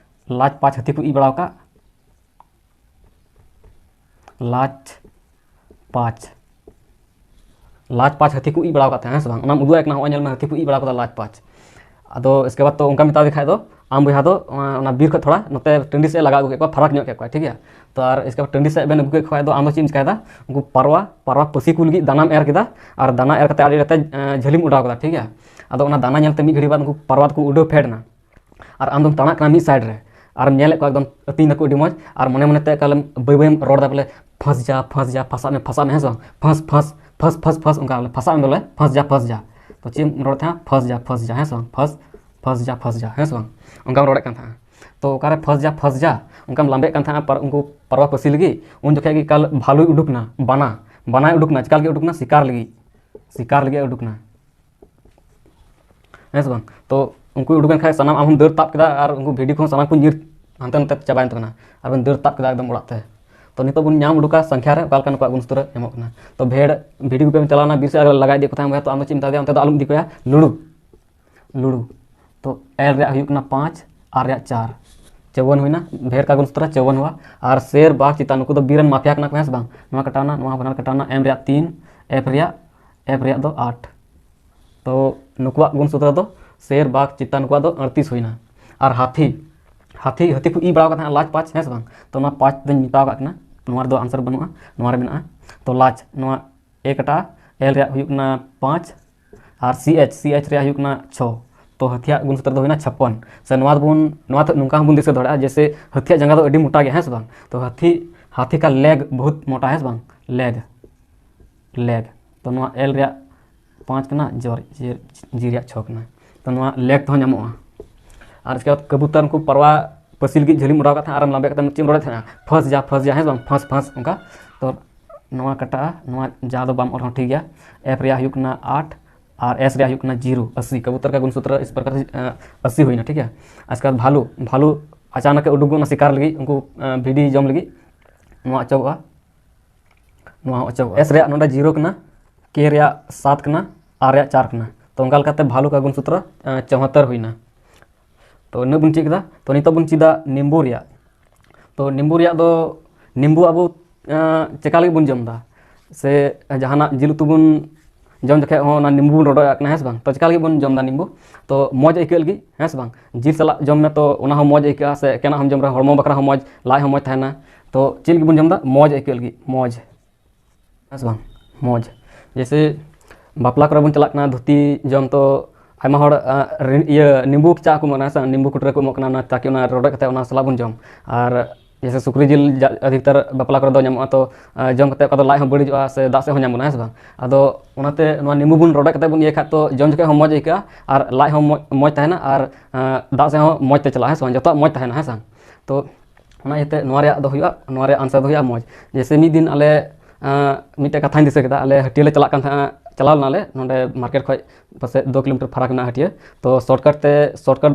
ᱞᱟᱡ ᱯᱟᱸᱪ ᱦᱟᱹᱛᱤ ᱠᱚ ᱤᱡ ᱵᱟᱲᱟ ᱟᱠᱟᱫ, ᱞᱟᱡ ᱯᱟᱸᱪ, ᱞᱟᱡ ᱯᱟᱸᱪ ᱦᱟᱹᱛᱤ ᱠᱚ ᱤᱡ ᱵᱟᱲᱟ ᱟᱠᱟᱫ ᱛᱟᱦᱮᱸ, ᱦᱮᱸ ᱥᱮ ᱵᱟᱝ? ᱚᱱᱟᱢ ᱩᱫᱩᱜ ᱟᱭ ᱠᱟᱱᱟ, ᱦᱚᱸᱜᱼᱚᱭ ᱧᱮᱞ ᱢᱮ, ᱦᱟᱹᱛᱤ ᱠᱚ ᱤᱡ ᱵᱟᱲᱟ ᱟᱠᱟᱫᱟ, ᱞᱟᱡ ᱯᱟᱸᱪ"᱾ ᱟᱫᱚ ᱤᱥᱠᱮ ᱵᱟᱫ ᱛᱚ ᱚᱱᱠᱟ ᱢᱮᱛᱟ ᱫᱮ ᱠᱷᱟᱡ ᱫᱚ ᱟᱢ ᱵᱚᱭᱦᱟ ᱫᱚ ᱚᱱᱟ, ᱚᱱᱟ ᱵᱤᱨ ᱠᱷᱚᱡ ᱛᱷᱚᱲᱟ ᱱᱚᱛᱮ ᱴᱟᱺᱰᱤ ᱥᱮᱫ ᱮ ᱞᱟᱜᱟ ᱟᱹᱜᱩ ᱠᱮᱫ ᱠᱚᱣᱟ, ᱯᱷᱟᱨᱟᱠ ᱧᱚᱜ ᱠᱮᱫ ᱠᱚᱣᱟ, ᱴᱷᱤᱠ ᱜᱮᱭᱟ? ᱛᱚ ᱟᱨ ᱤᱥᱠᱮ ᱵᱟᱫ ᱴᱟᱺᱰᱤ ᱥᱮᱫ ᱵᱮᱱ ᱟᱹᱜᱩ ᱠᱮᱫ ᱠᱷᱟᱡ ᱫᱚ ᱟᱢ ᱫᱚ ᱪᱮᱫ ᱮᱢ ᱪᱤᱠᱟᱭᱮᱫᱟ? ᱩᱱᱠᱩ ᱯᱟᱨᱣᱟ, ᱯᱟᱨᱣᱟ ᱯᱟᱹᱥᱤ ᱠᱚ ᱞᱟᱹᱜᱤᱫ ᱫᱟᱱᱟᱢ ᱮᱨ ᱠᱮᱫᱟ, ᱟᱨ ᱫᱟᱱᱟ ᱮᱨ ᱠᱟᱛᱮ ᱟᱹᱰᱤ ᱟᱹᱰᱤ ᱛᱮ, ᱮᱸ, ᱡᱷᱟᱹᱞᱤᱢ ᱚᱰᱟᱣ ᱠᱮᱫᱟ, ᱴᱷᱤᱠ ᱜᱮᱭᱟ? ᱟᱫᱚ ᱚᱱᱟ ᱫᱟᱱᱟ ᱧᱮᱞ ᱛᱮ ᱢᱤᱫ ᱜᱷᱟᱹᱲᱤ ᱵᱟᱫ ᱩᱱᱠᱩ ᱯᱟᱨᱣᱟ ᱫᱚᱠᱚ ᱩᱰᱟᱹᱣ ᱯᱷᱮᱰ ᱮᱱᱟ᱾ ᱟᱨ ᱟᱢ ᱫᱚᱢ ᱛᱟᱲᱟᱜ ᱠᱟᱱᱟ ᱢᱤᱫ ᱥᱟᱭᱤᱰ ᱨᱮ, ᱟᱨᱮᱢ ᱧᱮᱞᱮᱫ ᱠᱚᱣᱟ ᱮᱠᱫᱚᱢ ᱟᱹᱛᱤᱧ ᱫᱟᱠᱚ ᱟᱹᱰᱤ ᱢᱚᱡᱽ, ᱟᱨ ᱢᱚᱱᱮ ᱢᱚᱱᱮ ᱛᱮ ᱮᱠᱟᱞᱮᱢ ᱵᱟᱹᱭ ᱵᱟᱹᱭᱮᱢ ᱨᱚᱲ ᱮᱫᱟ ᱵᱚᱞᱮ, "ᱯᱷᱟᱸᱥ ᱡᱟ, ᱯᱷᱟᱸᱥ ᱡᱟ, ᱯᱷᱟᱸᱥᱟᱜ ᱢᱮ, ᱯᱷᱟᱸᱥᱟᱜ ᱢᱮ", ᱦᱮᱸ ᱥᱮ ᱵᱟᱝ? "ᱯᱷᱟᱸᱥ, ᱯᱷᱟᱸᱥ, ᱯᱷᱟᱸᱥ, ᱯᱷᱟᱸᱥ, ᱯᱷᱟᱸᱥ", ᱚᱱᱠᱟ ᱵᱚᱞᱮ ᱯᱷᱟᱸᱥ ᱡᱟ, ᱯᱷᱟᱸᱥ ᱡᱟ᱾ ᱛᱚ ᱪᱮᱫ ᱮᱢ ᱨᱚᱲ ᱛᱟᱦᱮᱸᱫ? "ᱯᱷᱟᱸᱥ ᱡᱟ, ᱯᱷᱟᱸᱥ ᱡᱟ", ᱦᱮᱸ ᱥᱮ ᱵᱟᱝ? "ᱯᱷᱟᱸᱥ, ᱯᱷᱟᱸᱥ ᱡᱟ, ᱯᱷᱟᱸᱥ ᱡᱟ", ᱦᱮᱸ ᱥᱮ ᱵᱟᱝ? ᱚᱱᱠᱟᱢ ᱨᱚᱲᱮᱫ ᱠᱟᱱ ᱛᱟᱦᱮᱸᱫ᱾ ᱛᱚ ᱚᱠᱟᱨᱮ "ᱯᱷᱟᱸᱥ ᱡᱟ, ᱯᱷᱟᱸᱥ ᱡᱟ" ᱚᱱᱠᱟᱢ ᱞᱟᱸᱵᱮᱫ ᱠᱟᱱ ᱛᱟᱦᱮᱸᱫ ᱯᱟᱨ-, ᱩᱱᱠᱩ ᱯᱟᱨᱣᱟ ᱯᱟᱹᱥᱤ ᱞᱟᱹᱜᱤᱫ, ᱩᱱ ᱡᱚᱠᱷᱮᱡ ᱜᱮ ᱮᱠᱟᱞ ᱵᱷᱟᱞᱩᱭ ᱩᱰᱩᱠ ᱮᱱᱟ, ᱵᱟᱱᱟ, ᱵᱟᱱᱟᱭ ᱩᱰᱩᱠ ᱮᱱᱟ᱾ ᱪᱮᱠᱟ ᱞᱟᱹᱜᱤᱫ ᱩᱰᱩᱠ ᱮᱱᱟ? ᱥᱤᱠᱟᱨ ᱞᱟᱹᱜᱤᱫ, ᱥᱤᱠᱟᱨ ᱞᱟᱹᱜᱤᱫ ᱩᱰᱩᱠ ᱮᱱᱟ᱾ ᱦᱮᱸ ᱥᱮ ᱵᱟᱝ? ᱛᱚ ᱩᱱᱠᱩ ᱩᱰᱩᱠ ᱮᱱ ᱠᱷᱟᱡ ᱥᱟᱱᱟᱢ ᱟᱢ ᱦᱚᱸᱢ ᱫᱟᱹᱲ ᱛᱟᱵ ᱠᱮᱫᱟ, ᱟᱨ ᱩᱱᱠᱩ ᱵᱷᱤᱰᱤ ᱠᱚᱦᱚᱸ ᱥᱟᱱᱟᱢ ᱠᱚ ᱧᱤᱨ ᱦᱟᱱᱛᱮ ᱱᱟᱛᱮ ᱪᱟᱵᱟᱭᱮᱱ ᱛᱟᱵᱮᱱᱟ, ᱟᱨ ᱵᱮᱱ ᱫᱟᱹᱲ ᱛᱟᱵ ᱠᱮᱫᱟ ᱮᱠᱫᱚᱢ ᱚᱲᱟᱜ ᱛᱮ᱾ ᱛᱚ ᱱᱤᱛᱚᱜ ᱵᱚᱱ ᱧᱟᱢ ᱩᱰᱩᱠᱟ ᱥᱚᱝᱠᱷᱭᱟ ᱨᱮ ᱚᱠᱟ ᱞᱮᱠᱟ ᱱᱩᱠᱩᱣᱟᱜ ᱜᱩᱱᱥᱛᱚᱨ ᱮ ᱮᱢᱚᱜ ᱠᱟᱱᱟ᱾ ᱛᱚ ᱵᱷᱮᱲ ᱵᱷᱤᱰᱤ ᱜᱩᱯᱤᱢ ᱪᱟᱞᱟᱣᱱᱟ, ᱵᱤᱨ ᱥᱮᱫ ᱟᱨ ᱞᱟᱜᱟ ᱤᱫᱤ ᱠᱚ ᱛᱟᱦᱮᱸ ᱵᱚᱭᱦᱟ, ᱛᱚ ᱟᱢ ᱫᱚ ᱪᱮᱫ ᱮᱢ ᱢᱮᱛᱟ ᱫᱮᱭᱟ? ᱚᱱᱛᱮ ᱫᱚ ᱟᱞᱚᱢ ᱤᱫᱤ ᱠᱚᱭᱟ, ᱞᱩᱲᱩ, ᱞᱩᱲᱩ᱾ ᱛᱚ ᱮᱞ ᱨᱮᱭᱟᱜ ᱦᱩᱭᱩᱜ ᱠᱟᱱᱟ ᱯᱟᱸᱪ, ᱟᱨ ᱨᱮᱭᱟᱜ ᱪᱟᱨ, ᱪᱟᱣᱟᱱ ᱦᱩᱭᱱᱟ᱾ ᱵᱷᱮᱲ ᱠᱟ ᱜᱩᱱᱥᱛᱚᱨ ᱪᱟᱣᱟᱱ ᱦᱩᱭᱱᱟ᱾ ᱟᱨ ᱥᱮᱨ, ᱵᱟᱜᱽ, ᱪᱤᱛᱟ, ᱱᱩᱠᱩ ᱫᱚ ᱵᱤᱨ ᱨᱮᱱ ᱢᱟᱯᱷᱤᱭᱟ ᱠᱟᱱᱟ ᱠᱚ, ᱦᱮᱸ ᱥᱮ ᱵᱟᱝ? ᱱᱚᱣᱟ ᱠᱟᱴᱟᱣᱱᱟ, ᱱᱚᱣᱟ ᱵᱟᱱᱟᱨ ᱠᱟᱴᱟᱣᱱᱟ, ᱮᱢ ᱨᱮᱭᱟᱜ ᱛᱤᱱ, ᱮᱯᱷ ᱨᱮᱭᱟᱜ, ᱮᱯᱷ ᱨᱮᱭᱟᱜ ᱫᱚ ᱟᱴ᱾ ᱛᱚ ᱱᱩᱠᱩᱣᱟᱜ ᱜᱩᱱ ᱥᱩᱛᱨᱚ ᱫᱚ ᱥᱮᱨ, ᱵᱟᱜᱽ, ᱪᱤᱛᱟ, ᱱᱩᱠᱩᱣᱟᱜ ᱫᱚ ᱟᱹᱲᱛᱤᱥ ᱦᱩᱭᱱᱟ᱾ ᱟᱨ ᱦᱟᱹᱛᱤ, ᱦᱟᱹᱛᱤ, ᱦᱟᱹᱛᱤ ᱠᱚ ᱤ ᱵᱟᱲᱟᱣ ᱠᱟᱜ ᱛᱟᱦᱮᱸᱱᱟ ᱞᱟᱡ ᱯᱟᱸᱪ, ᱦᱮᱸ ᱥᱮ ᱵᱟᱝ? ᱛᱚ ᱚᱱᱟ ᱯᱟᱸᱪ ᱫᱚᱧ ᱢᱮᱛᱟᱣ ᱠᱟᱜ ᱠᱤᱱᱟ᱾ ᱱᱚᱣᱟ ᱨᱮᱫᱚ ᱟᱱᱥᱟᱨ ᱵᱟᱹᱱᱩᱜᱼᱟ, ᱱᱚᱣᱟ ᱨᱮ ᱢᱮᱱᱟᱜᱼᱟ᱾ ᱛᱚ ᱞᱟᱪ, ᱱᱚᱣᱟ ᱮ ᱠᱟᱴᱟ, ᱮᱞ ᱨᱮᱭᱟᱜ ᱦᱩᱭᱩᱜ ᱠᱟᱱᱟ ᱯᱟᱸᱪ, ᱟᱨ ᱥᱤ ᱮᱪ, ᱥᱤ ᱮᱪ ᱨᱮᱭᱟᱜ ᱦᱩᱭᱩᱜ ᱠᱟᱱᱟ ᱪᱷᱚ᱾ ᱛᱚ ᱦᱟᱹᱛᱤᱭᱟᱜ ᱜᱩᱱ ᱥᱩᱛᱨᱚ ᱫᱚ ᱦᱩᱭᱱᱟ ᱪᱷᱟᱯᱯᱚᱱ᱾ ᱥᱮ ᱱᱚᱣᱟ ᱫᱚᱵᱚᱱ, ᱱᱚᱣᱟ ᱛᱮ ᱱᱚᱝᱠᱟ ᱦᱚᱸᱵᱚᱱ ᱫᱤᱥᱟᱹ ᱫᱟᱲᱮᱭᱟᱜᱼᱟ, ᱡᱮᱭᱥᱮ ᱦᱟᱹᱛᱤᱭᱟᱜ ᱡᱟᱸᱜᱟ ᱫᱚ ᱟᱹᱰᱤ ᱢᱚᱴᱟ ᱜᱮᱭᱟ, ᱦᱮᱸ ᱥᱮ ᱵᱟᱝ? ᱛᱚ ᱦᱟᱹᱛᱤ, ᱦᱟᱹᱛᱤ ᱠᱟ ᱞᱮᱜ ᱵᱚᱦᱩᱛ ᱢᱚᱴᱟ, ᱦᱮᱸ ᱥᱮ ᱵᱟᱝ? ᱞᱮᱜ, ᱞᱮᱜ᱾ ᱛᱚ ᱱᱚᱣᱟ ᱮᱞ ᱨᱮᱭᱟᱜ ᱯᱟᱸᱪ ᱠᱟᱱᱟ, ᱡᱚᱨ, ᱡᱤᱨ, ᱡᱤ ᱨᱮᱭᱟᱜ ᱪᱷᱚ ᱠᱟᱱᱟ᱾ ᱛᱚ ᱱᱚᱣᱟ ᱞᱮᱜ ᱛᱮᱦᱚᱸ ᱧᱟᱢᱚᱜᱼᱟ᱾ ᱟᱨ ᱤᱥᱠᱮ ᱵᱟᱫ ᱠᱟᱵᱩᱛᱟᱨ ᱩᱱᱠᱩ ᱯᱟᱨᱣᱟ ᱯᱟᱹᱥᱤ ᱞᱟᱹᱜᱤᱫ ᱡᱷᱟᱹᱞᱤᱢ ᱚᱰᱟᱣ ᱠᱟᱜ ᱛᱟᱦᱮᱸᱫ ᱟᱨᱮᱢ ᱞᱟᱵᱮᱫ ᱠᱟᱛᱮ ᱪᱮᱫ ᱮᱢ ᱨᱚᱲᱮᱫ ᱛᱟᱦᱮᱸᱫ? ᱯᱷᱟᱸᱥ ᱡᱟ, ᱯᱷᱟᱸᱥ ᱡᱟ, ᱦᱮᱸ ᱥᱮ ᱵᱟᱝ? ᱯᱷᱟᱸᱥ, ᱯᱷᱟᱸᱥ, ᱚᱱᱠᱟ᱾ ᱛᱚ ᱱᱚᱣᱟ ᱠᱟᱴᱟᱜᱼᱟ, ᱱᱚᱣᱟ ᱡᱟ ᱫᱚ ᱵᱟᱢ ᱚᱞ ᱨᱮᱦᱚᱸ ᱴᱷᱤᱠ ᱜᱮᱭᱟ᱾ ᱮᱯᱷ ᱨᱮᱭᱟᱜ ᱦᱩᱭᱩᱜ ᱠᱟᱱᱟ ᱟᱴ ᱟᱨ ᱮᱥ ᱨᱮᱭᱟᱜ ᱦᱩᱭᱩᱜ ᱠᱟᱱᱟ ᱡᱤᱨᱳ, ᱟᱥᱤ᱾ ᱠᱟᱵᱩᱛᱟᱨ ᱠᱟ ᱜᱩᱱ ᱥᱩᱛᱨᱚ ᱤᱥ ᱯᱨᱚᱠᱟᱨ ᱥᱮ, ᱟᱸ, ᱟᱥᱤ ᱦᱩᱭᱱᱟ, ᱴᱷᱤᱠ ᱜᱮᱭᱟ᱾ ᱟᱡᱠᱟᱞ ᱵᱷᱟᱞᱩ, ᱵᱷᱟᱞᱩ ᱟᱪᱟᱱᱚᱠ ᱮ ᱩᱰᱩᱠ ᱜᱚᱫ ᱮᱱᱟ ᱥᱤᱠᱟᱨ ᱞᱟᱹᱜᱤᱫ, ᱩᱱᱠᱩ, ᱟᱸ, ᱵᱷᱤᱰᱤ ᱡᱚᱢ ᱞᱟᱹᱜᱤᱫ᱾ ᱱᱚᱣᱟ ᱚᱪᱚᱜᱚᱜᱼᱟ, ᱱᱚᱣᱟ ᱦᱚᱸ ᱚᱪᱚᱜᱚᱜᱼᱟ᱾ ᱮᱥ ᱨᱮᱭᱟᱜ ᱱᱚᱰᱮ ᱡᱤᱨᱳ ᱠᱟᱱᱟ, ᱠᱮ ᱨᱮᱭᱟᱜ ᱥᱟᱛ ᱠᱟᱱᱟ, ᱟᱨ ᱨᱮᱭᱟᱜ ᱪᱟᱨ ᱠᱟᱱᱟ᱾ ᱛᱚ ᱚᱱᱠᱟ ᱞᱮᱠᱟᱛᱮ ᱵᱷᱟᱞᱩ ᱠᱟ ᱜᱩᱱ ᱥᱩᱛᱨᱚ, ᱟᱸ, ᱪᱳᱦᱟᱛᱛᱚᱨ ᱦᱩᱭᱱᱟ᱾ ᱛᱚ ᱤᱱᱟᱹᱜ ᱵᱚᱱ ᱪᱮᱫ ᱠᱮᱫᱟ᱾ ᱛᱚ ᱱᱤᱛᱚᱜ ᱵᱚᱱ ᱪᱮᱫᱟ ᱱᱤᱢᱵᱩ ᱨᱮᱭᱟᱜ᱾ ᱛᱚ ᱱᱤᱢᱵᱩ ᱨᱮᱭᱟᱜ ᱫᱚ, ᱱᱤᱢᱵᱩ ᱟᱵᱚ, ᱟᱸ, ᱪᱮᱠᱟ ᱞᱟᱹᱜᱤᱫ ᱵᱚᱱ ᱡᱚᱢ ᱮᱫᱟ? ᱥᱮ ᱡᱟᱦᱟᱱᱟᱜ ᱡᱤᱞ ᱩᱛᱩ ᱵᱚᱱ ᱡᱚᱢ ᱡᱚᱠᱷᱮᱡ ᱦᱚᱸ ᱚᱱᱟ ᱱᱤᱢᱵᱩ ᱵᱚᱱ ᱨᱚᱰᱚᱡᱟᱜ ᱠᱟᱱᱟ, ᱦᱮᱸ ᱥᱮ ᱵᱟᱝ? ᱛᱚ ᱪᱮᱠᱟ ᱞᱟᱹᱜᱤᱫ ᱵᱚᱱ ᱡᱚᱢ ᱮᱫᱟ ᱱᱤᱢᱵᱩ? ᱛᱚ ᱢᱚᱡᱽ ᱟᱹᱭᱠᱟᱹᱜ ᱞᱟᱹᱜᱤᱫ, ᱦᱮᱸ ᱥᱮ ᱵᱟᱝ? ᱡᱤᱞ ᱥᱟᱞᱟᱜ ᱡᱚᱢ ᱢᱮ, ᱛᱚ ᱚᱱᱟ ᱦᱚᱸ ᱢᱚᱡᱽ ᱟᱹᱭᱠᱟᱹᱜᱼᱟ, ᱥᱮ ᱮᱠᱮᱱᱟᱜ ᱦᱚᱸᱢ ᱡᱚᱢ ᱨᱮᱦᱚᱸ ᱦᱚᱲᱢᱚ ᱵᱟᱠᱷᱨᱟ ᱦᱚᱸ ᱢᱚᱡᱽ, ᱞᱟᱡ ᱦᱚᱸ ᱢᱚᱡᱽ ᱛᱟᱦᱮᱱᱟ᱾ ᱛᱚ ᱪᱮᱫ ᱞᱟᱹᱜᱤᱫ ᱵᱚᱱ ᱡᱚᱢ ᱮᱫᱟ? ᱢᱚᱡᱽ ᱟᱹᱭᱠᱟᱹᱜ ᱞᱟᱹᱜᱤᱫ, ᱢᱚᱡᱽ, ᱦᱮᱸ ᱥᱮ ᱵᱟᱝ? ᱢᱚᱡᱽ᱾ ᱡᱮᱭᱥᱮ ᱵᱟᱯᱞᱟ ᱠᱚᱨᱮ ᱵᱚᱱ ᱪᱟᱞᱟᱜ ᱠᱟᱱᱟ, ᱫᱷᱩᱛᱤ ᱡᱚᱢ, ᱛᱚ ᱟᱭᱢᱟ ᱦᱚᱲ, ᱟᱸ, ᱨᱤ-, ᱤᱭᱟᱹ, ᱱᱤᱢᱵᱩ ᱪᱟ ᱠᱚ ᱮᱢᱚᱜ ᱠᱟᱱᱟ, ᱦᱮᱸ ᱥᱮ ᱵᱟᱝ? ᱱᱤᱢᱵᱩ ᱠᱩᱴᱨᱟᱹ ᱠᱚ ᱮᱢᱚᱜ ᱠᱟᱱᱟ, ᱚᱱᱟ ᱛᱟᱠᱤ ᱚᱱᱟ ᱨᱚᱰᱚᱡ ᱠᱟᱛᱮ ᱚᱱᱟ ᱥᱟᱞᱟᱜ ᱵᱚᱱ ᱡᱚᱢ᱾ ᱟᱨ ᱡᱮᱭᱥᱮ ᱥᱩᱠᱨᱤ ᱡᱤᱞ ᱡᱟ-, ᱟᱹᱰᱤᱛᱟᱨ ᱵᱟᱯᱞᱟ ᱠᱚᱨᱮ ᱫᱚ ᱧᱟᱢᱚᱜᱼᱟ, ᱛᱚ, ᱟᱸ, ᱡᱚᱢ ᱠᱟᱛᱮ ᱚᱠᱟ ᱫᱚ ᱞᱟᱡ ᱦᱚᱸ ᱵᱟᱹᱲᱤᱡᱚᱜᱼᱟ ᱥᱮ ᱫᱟᱜ ᱥᱮᱫ ᱦᱚᱸ ᱧᱟᱢ ᱵᱚᱱᱟ, ᱦᱮᱸ ᱥᱮ ᱵᱟᱝ? ᱟᱫᱚ ᱚᱱᱟᱛᱮ ᱱᱚᱣᱟ ᱱᱤᱢᱵᱩ ᱵᱚᱱ ᱨᱚᱰᱚᱡ ᱠᱟᱛᱮ ᱵᱚᱱ ᱤᱭᱟᱹᱭ ᱠᱷᱟᱡ, ᱛᱚ ᱡᱚᱢ ᱡᱚᱠᱷᱮᱡ ᱦᱚᱸ ᱢᱚᱡᱽ ᱟᱹᱭᱠᱟᱹᱜᱼᱟ ᱟᱨ ᱞᱟᱡ ᱦᱚᱸ ᱢᱚᱡᱽ, ᱢᱚᱡᱽ ᱛᱟᱦᱮᱱᱟ ᱟᱨ, ᱟᱸ, ᱫᱟᱜ ᱥᱮᱫ ᱦᱚᱸ ᱢᱚᱡᱽ ᱛᱮ ᱪᱟᱞᱟᱜᱼᱟ, ᱦᱮᱸ ᱥᱮ ᱵᱟᱝ? ᱡᱚᱛᱚᱣᱟᱜ ᱢᱚᱡᱽ ᱛᱟᱦᱮᱱᱟ, ᱦᱮᱸ ᱥᱮ ᱵᱟᱝ? ᱛᱚ ᱚᱱᱟ ᱤᱭᱟᱹᱛᱮ ᱱᱚᱣᱟ ᱨᱮᱭᱟᱜ ᱫᱚ ᱦᱩᱭᱩᱜᱼᱟ, ᱱᱚᱣᱟ ᱨᱮᱭᱟᱜ answer ᱫᱚ ᱦᱩᱭᱩᱜᱼᱟ ᱢᱚᱡᱽ᱾ ᱡᱮᱭᱥᱮ ᱢᱤᱫ ᱫᱤᱱ ᱟᱞᱮ, ᱟᱸ, ᱢᱤᱫᱴᱮᱡ ᱠᱟᱛᱷᱟᱧ ᱫᱤᱥᱟᱹ ᱠᱮᱫᱟ, ᱟᱞᱮ ᱦᱟᱹᱴᱭᱟᱹ ᱞᱮ ᱪᱟᱞᱟᱜ ᱠᱟᱱ ᱛᱟᱦᱮᱸᱜᱼᱟ, ᱪᱟᱞᱟᱣ ᱞᱮᱱᱟᱞᱮ ᱱᱚᱸᱰᱮ market ᱠᱷᱚᱡ ᱯᱟᱥᱮᱡ ᱫᱩ kilometer ᱯᱷᱟᱨᱟᱠ ᱢᱮᱱᱟᱜᱼᱟ ᱦᱟᱹᱴᱭᱟᱹ᱾ ᱛᱚ shortcut ᱛᱮ, shortcut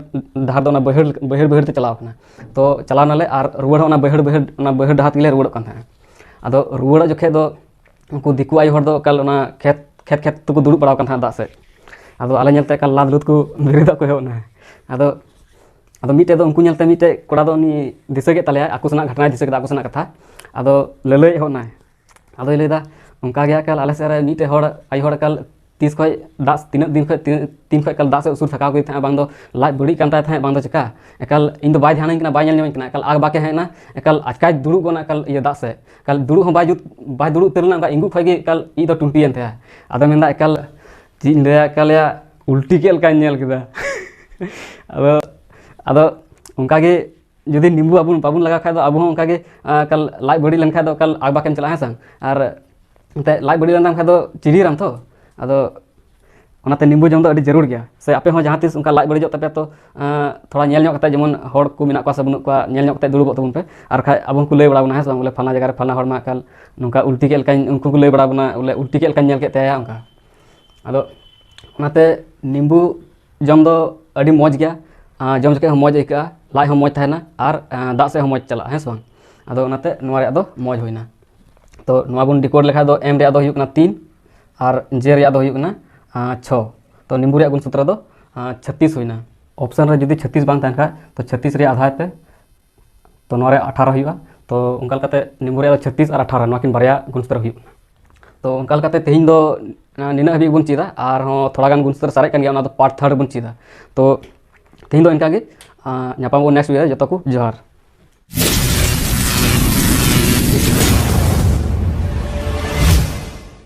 ᱰᱟᱦᱟᱨ ᱫᱚ ᱚᱱᱟ ᱵᱟᱹᱭᱦᱟᱹᱲ, ᱵᱟᱹᱭᱦᱟᱹᱲ, ᱵᱟᱹᱭᱦᱟᱹᱲ ᱛᱮ ᱪᱟᱞᱟᱣ ᱠᱟᱱᱟ᱾ ᱛᱚ ᱪᱟᱞᱟᱣ ᱱᱟᱞᱮ ᱟᱨ ᱨᱩᱣᱟᱹᱲ ᱦᱚᱸ ᱚᱱᱟ ᱵᱟᱹᱭᱦᱟᱹᱲ, ᱵᱟᱹᱭᱦᱟᱹᱲ, ᱚᱱᱟ ᱵᱟᱹᱭᱦᱟᱹᱲ ᱰᱟᱦᱟᱨ ᱛᱮᱜᱮ ᱞᱮ ᱨᱩᱣᱟᱹᱲᱚᱜ ᱠᱟᱱ ᱛᱟᱦᱮᱸᱜᱼᱟ᱾ ᱟᱫᱚ ᱨᱩᱣᱟᱹᱲᱚᱜ ᱡᱚᱠᱷᱮᱡ ᱫᱚ ᱩᱱᱠᱩ ᱫᱤᱠᱩ ᱟᱭᱳ ᱦᱚᱲ ᱫᱚ ᱮᱠᱟᱞ ᱚᱱᱟ ᱠᱷᱮᱛ, ᱠᱷᱮᱛ, ᱠᱷᱮᱛ ᱛᱮᱠᱚ ᱫᱩᱲᱩᱵ ᱵᱟᱲᱟᱣ ᱠᱟᱱ ᱛᱟᱦᱮᱸᱜᱼᱟ ᱫᱟᱜ ᱥᱮᱫ᱾ ᱟᱫᱚ ᱟᱞᱮ ᱧᱮᱞᱛᱮ ᱮᱠᱟᱞ ᱞᱟᱫ ᱞᱩᱫ ᱠᱚ ᱵᱮᱨᱮᱫᱚᱜ ᱠᱚ ᱮᱦᱚᱵ ᱮᱱᱟ᱾ ᱟᱫᱚ, ᱟᱫᱚ ᱢᱤᱫᱴᱮᱡ ᱫᱚ ᱩᱱᱠᱩ ᱧᱮᱞᱛᱮ ᱢᱤᱫᱴᱮᱡ ᱠᱚᱲᱟ ᱫᱚ ᱩᱱᱤ ᱫᱤᱥᱟᱹ ᱠᱮᱫ ᱛᱟᱞᱮᱭᱟᱭ, ᱟᱠᱚ ᱥᱮᱱᱟᱜ ᱜᱷᱚᱴᱚᱱᱟᱭ ᱫᱤᱥᱟᱹ ᱠᱮᱫᱟ, ᱟᱠᱚ ᱥᱮᱱᱟᱜ ᱠᱟᱛᱷᱟ᱾ ᱟᱫᱚ ᱞᱟᱹᱞᱟᱹᱭ ᱮᱦᱚᱵ ᱮᱱᱟᱭ᱾ ᱟᱫᱚᱭ ᱞᱟᱹᱭᱫᱟ, ᱚᱱᱠᱟ ᱜᱮ ᱮᱠᱟᱞ ᱟᱞᱮ ᱥᱮᱫ ᱨᱮ ᱢᱤᱫᱴᱮᱡ ᱦᱚᱲ, ᱟᱭᱳ ᱦᱚᱲ ᱮᱠᱟᱞ ᱛᱤᱥ ᱠᱷᱚᱡ ᱫᱟᱜ, ᱛᱤᱱᱟᱹᱜ ᱫᱤᱱ ᱠᱷᱚᱡ, ᱛᱤᱱᱟᱹᱜ ᱫᱤᱱ ᱠᱷᱚᱡ ᱮᱠᱟᱞ ᱫᱟᱜ ᱥᱮᱫ ᱩᱥᱩᱨ ᱛᱷᱟᱠᱟᱣ ᱠᱮᱫᱮ ᱛᱟᱦᱮᱸᱫ, ᱵᱟᱝ ᱫᱚ ᱞᱟᱡ ᱵᱟᱹᱲᱤᱡ ᱠᱟᱱ ᱛᱟᱭ ᱛᱟᱦᱮᱸᱫ, ᱵᱟᱝ ᱫᱚ ᱪᱮᱠᱟ, ᱮᱠᱟᱞ ᱤᱧ ᱫᱚ ᱵᱟᱭ ᱫᱷᱮᱭᱟᱱᱟᱹᱧ ᱠᱟᱱᱟ, ᱵᱟᱭ ᱧᱮᱞ ᱧᱟᱢᱟᱹᱧ ᱠᱟᱱᱟ, ᱮᱠᱟᱞ ᱟᱠᱵᱟᱠᱮ ᱦᱮᱡ ᱮᱱᱟ, ᱮᱠᱟᱞ ᱟᱪᱠᱟᱭ ᱫᱩᱲᱩᱵ ᱜᱚᱫ ᱮᱱᱟ ᱮᱠᱟᱞ ᱤᱭᱟᱹ ᱫᱟᱜ ᱥᱮᱫ, ᱮᱠᱟᱞ ᱫᱩᱲᱩᱵ ᱦᱚᱸ ᱵᱟᱭ ᱡᱩᱛ, ᱵᱟᱭ ᱫᱩᱲᱩᱵ ᱩᱛᱟᱹᱨ ᱞᱮᱱᱟ, ᱚᱱᱠᱟ ᱤᱸᱜᱩᱜ ᱠᱷᱚᱡ ᱜᱮ ᱮᱠᱟᱞ ᱤᱡ ᱫᱚ ᱴᱩᱱᱴᱤᱭᱮᱱ ᱛᱟᱭᱟ᱾ ᱟᱫᱚ ᱢᱮᱱᱫᱟ ᱮᱠᱟᱞ ᱪᱮᱫ ᱤᱧ ᱞᱟᱹᱭᱟ, ᱮᱠᱟᱞ ᱭᱟ ᱩᱞᱴᱤ ᱠᱮᱫ ᱞᱮᱠᱟᱧ ᱧᱮᱞ ᱠᱮᱫᱟ᱾ ᱟᱫᱚ, ᱟᱫᱚ ᱚᱱᱠᱟ ᱜᱮ ᱡᱩᱫᱤ ᱱᱤᱢᱵᱩ ᱟᱵᱚ ᱵᱟᱵᱚᱱ ᱞᱟᱜᱟᱣ ᱠᱷᱟᱡ ᱫᱚ ᱟᱵᱚ ᱦᱚᱸ ᱚᱱᱠᱟ ᱜᱮ, ᱟᱸ, ᱮᱠᱟᱞ ᱞᱟᱡ ᱵᱟᱹᱲᱤᱡ ᱞᱮᱱᱠᱷᱟᱡ ᱫᱚ ᱮᱠᱟᱞ ᱟᱠᱵᱟᱠᱮᱢ ᱪᱟᱞᱟᱜᱼᱟ, ᱦᱮᱸ ᱥᱮ? ᱟᱨ ᱮᱱᱛᱮ ᱞᱟᱡ ᱵᱟᱹᱲᱤᱡ ᱞᱮᱱ ᱛᱟᱢ ᱠᱷᱟᱡ ᱫᱚ ᱪᱤᱰᱤᱨᱟᱢ ᱛᱚ᱾ ᱟᱫᱚ ᱚᱱᱟᱛᱮ ᱱᱤᱢᱵᱩ ᱡᱚᱢ ᱫᱚ ᱟᱹᱰᱤ ᱡᱟᱹᱨᱩᱲ ᱜᱮᱭᱟ᱾ ᱥᱮ ᱟᱯᱮ ᱦᱚᱸ ᱡᱟᱦᱟᱸ ᱛᱤᱥ ᱚᱱᱠᱟ ᱞᱟᱡ ᱵᱟᱹᱲᱤᱡᱚᱜ ᱛᱟᱯᱮᱭᱟ ᱛᱚ, ᱟᱸ, ᱛᱷᱚᱲᱟ ᱧᱮᱞ ᱧᱚᱜ ᱠᱟᱛᱮ, ᱡᱮᱢᱚᱱ ᱦᱚᱲ ᱠᱚ ᱢᱮᱱᱟᱜ ᱠᱚᱣᱟ ᱥᱮ ᱵᱟᱹᱱᱩᱜ ᱠᱚᱣᱟ, ᱧᱮᱞ ᱧᱚᱜ ᱠᱟᱛᱮ ᱫᱩᱲᱩᱵᱚᱜ ᱛᱟᱵᱚᱱ ᱯᱮ᱾ ᱟᱨ ᱠᱷᱟᱡ ᱟᱵᱚ ᱦᱚᱸᱠᱚ ᱞᱟᱹᱭ ᱵᱟᱲᱟ ᱵᱚᱱᱟ, ᱦᱮᱸ ᱥᱮ ᱵᱟᱝ, ᱵᱚᱞᱮ ᱯᱷᱟᱞᱱᱟ ᱡᱟᱭᱜᱟ ᱨᱮ ᱯᱷᱟᱞᱱᱟ ᱦᱚᱲ ᱢᱟ ᱮᱠᱟᱞ ᱱᱚᱝᱠᱟ ᱩᱞᱴᱤ ᱠᱮᱫ ᱞᱮᱠᱟᱧ, ᱩᱱᱠᱩ ᱠᱚ ᱞᱟᱹᱭ ᱵᱟᱲᱟ ᱵᱚᱱᱟ, ᱵᱚᱞᱮ ᱩᱞᱴᱤ ᱠᱮᱫ ᱞᱮᱠᱟᱧ ᱧᱮᱞ ᱠᱮᱫ ᱛᱟᱭᱟ ᱚᱱᱠᱟ᱾ ᱟᱫᱚ ᱚᱱᱟᱛᱮ ᱱᱤᱢᱵᱩ ᱡᱚᱢ ᱫᱚ ᱟᱹᱰᱤ ᱢᱚᱡᱽ ᱜᱮᱭᱟ, ᱟᱸ, ᱡᱚᱢ ᱡᱚᱠᱷᱮᱡ ᱦᱚᱸ ᱢᱚᱡᱽ ᱟᱹᱭᱠᱟᱹᱜᱼᱟ, ᱞᱟᱡ ᱦᱚᱸ ᱢᱚᱡᱽ ᱛᱟᱦᱮᱱᱟ ᱟᱨ, ᱟᱸ, ᱫᱟᱜ ᱥᱮᱫ ᱦᱚᱸ ᱢᱚᱡᱽ ᱪᱟᱞᱟᱜᱼᱟ, ᱦᱮᱸ ᱥᱮ ᱵᱟᱝ? ᱟᱫᱚ ᱚᱱᱟᱛᱮ ᱱᱚᱣᱟ ᱨᱮᱭᱟᱜ ᱫᱚ ᱢᱚᱡᱽ ᱦᱩᱭᱱᱟ᱾ ᱛᱚ ᱱᱚᱣᱟ ᱵᱚᱱ decode ᱞᱮᱠᱷᱟᱡ ᱫᱚ M ᱨᱮᱭᱟᱜ ᱫᱚ ᱦᱩᱭᱩᱜ ᱠᱟᱱᱟ ᱛᱤᱱ ᱟᱨ J ᱨᱮᱭᱟᱜ ᱫᱚ ᱦᱩᱭᱩᱜ ᱠᱟᱱᱟ, ᱟᱸ, ᱪᱷᱚ᱾ ᱛᱚ ᱱᱤᱢᱵᱩ ᱨᱮᱭᱟᱜ ᱜᱩᱱᱥᱩᱛᱨᱚ ᱫᱚ, ᱟᱸ, ᱪᱷᱟᱛᱤᱥ ᱦᱩᱭᱱᱟ᱾ ᱚᱯᱥᱚᱱ ᱨᱮ ᱡᱩᱫᱤ ᱪᱷᱟᱛᱤᱥ ᱵᱟᱝ ᱛᱟᱦᱮᱱ ᱠᱷᱟᱡ, ᱛᱚ ᱪᱷᱟᱛᱤᱥ ᱨᱮᱭᱟᱜ ᱟᱫᱷᱟᱭ ᱯᱮ, ᱛᱚ ᱱᱚᱣᱟ ᱨᱮ ᱟᱴᱷᱟᱨᱚ ᱦᱩᱭᱩᱜᱼᱟ᱾ ᱛᱚ ᱚᱱᱠᱟ ᱞᱮᱠᱟᱛᱮ ᱱᱤᱢᱵᱩ ᱨᱮᱭᱟᱜ ᱫᱚ ᱪᱷᱟᱛᱤᱥ ᱟᱨ ᱟᱴᱷᱟᱨᱚ, ᱱᱚᱣᱟ ᱠᱤᱱ ᱵᱟᱨᱭᱟ ᱜᱩᱱᱥᱩᱛᱨᱚ ᱦᱩᱭᱩᱜ ᱠᱟᱱᱟ᱾ ᱛᱚ ᱚᱱᱠᱟ ᱞᱮᱠᱟᱛᱮ ᱛᱮᱦᱮᱧ ᱫᱚ, ᱟᱸ, ᱱᱤᱱᱟᱹᱜ ᱦᱟᱹᱵᱤᱡ ᱵᱚᱱ ᱪᱮᱫᱟ, ᱟᱨᱦᱚᱸ ᱛᱷᱚᱲᱟ ᱜᱟᱱ ᱜᱩᱱᱥᱩᱛᱨᱚ ᱥᱟᱨᱮᱡ ᱠᱟᱱ ᱜᱮᱭᱟ, ᱚᱱᱟ ᱫᱚ part third ᱨᱮᱵᱚᱱ ᱪᱮᱫᱟ᱾ ᱛᱚ ᱛᱮᱦᱮᱧ ᱫᱚ ᱤᱱᱠᱟ ᱜᱮ, ᱟᱸ, ᱧᱟᱯᱟᱢ ᱟᱵᱚᱱ next video ᱨᱮ᱾ ᱡᱚᱛᱚ ᱠᱚ ᱡᱚᱦᱟᱨ᱾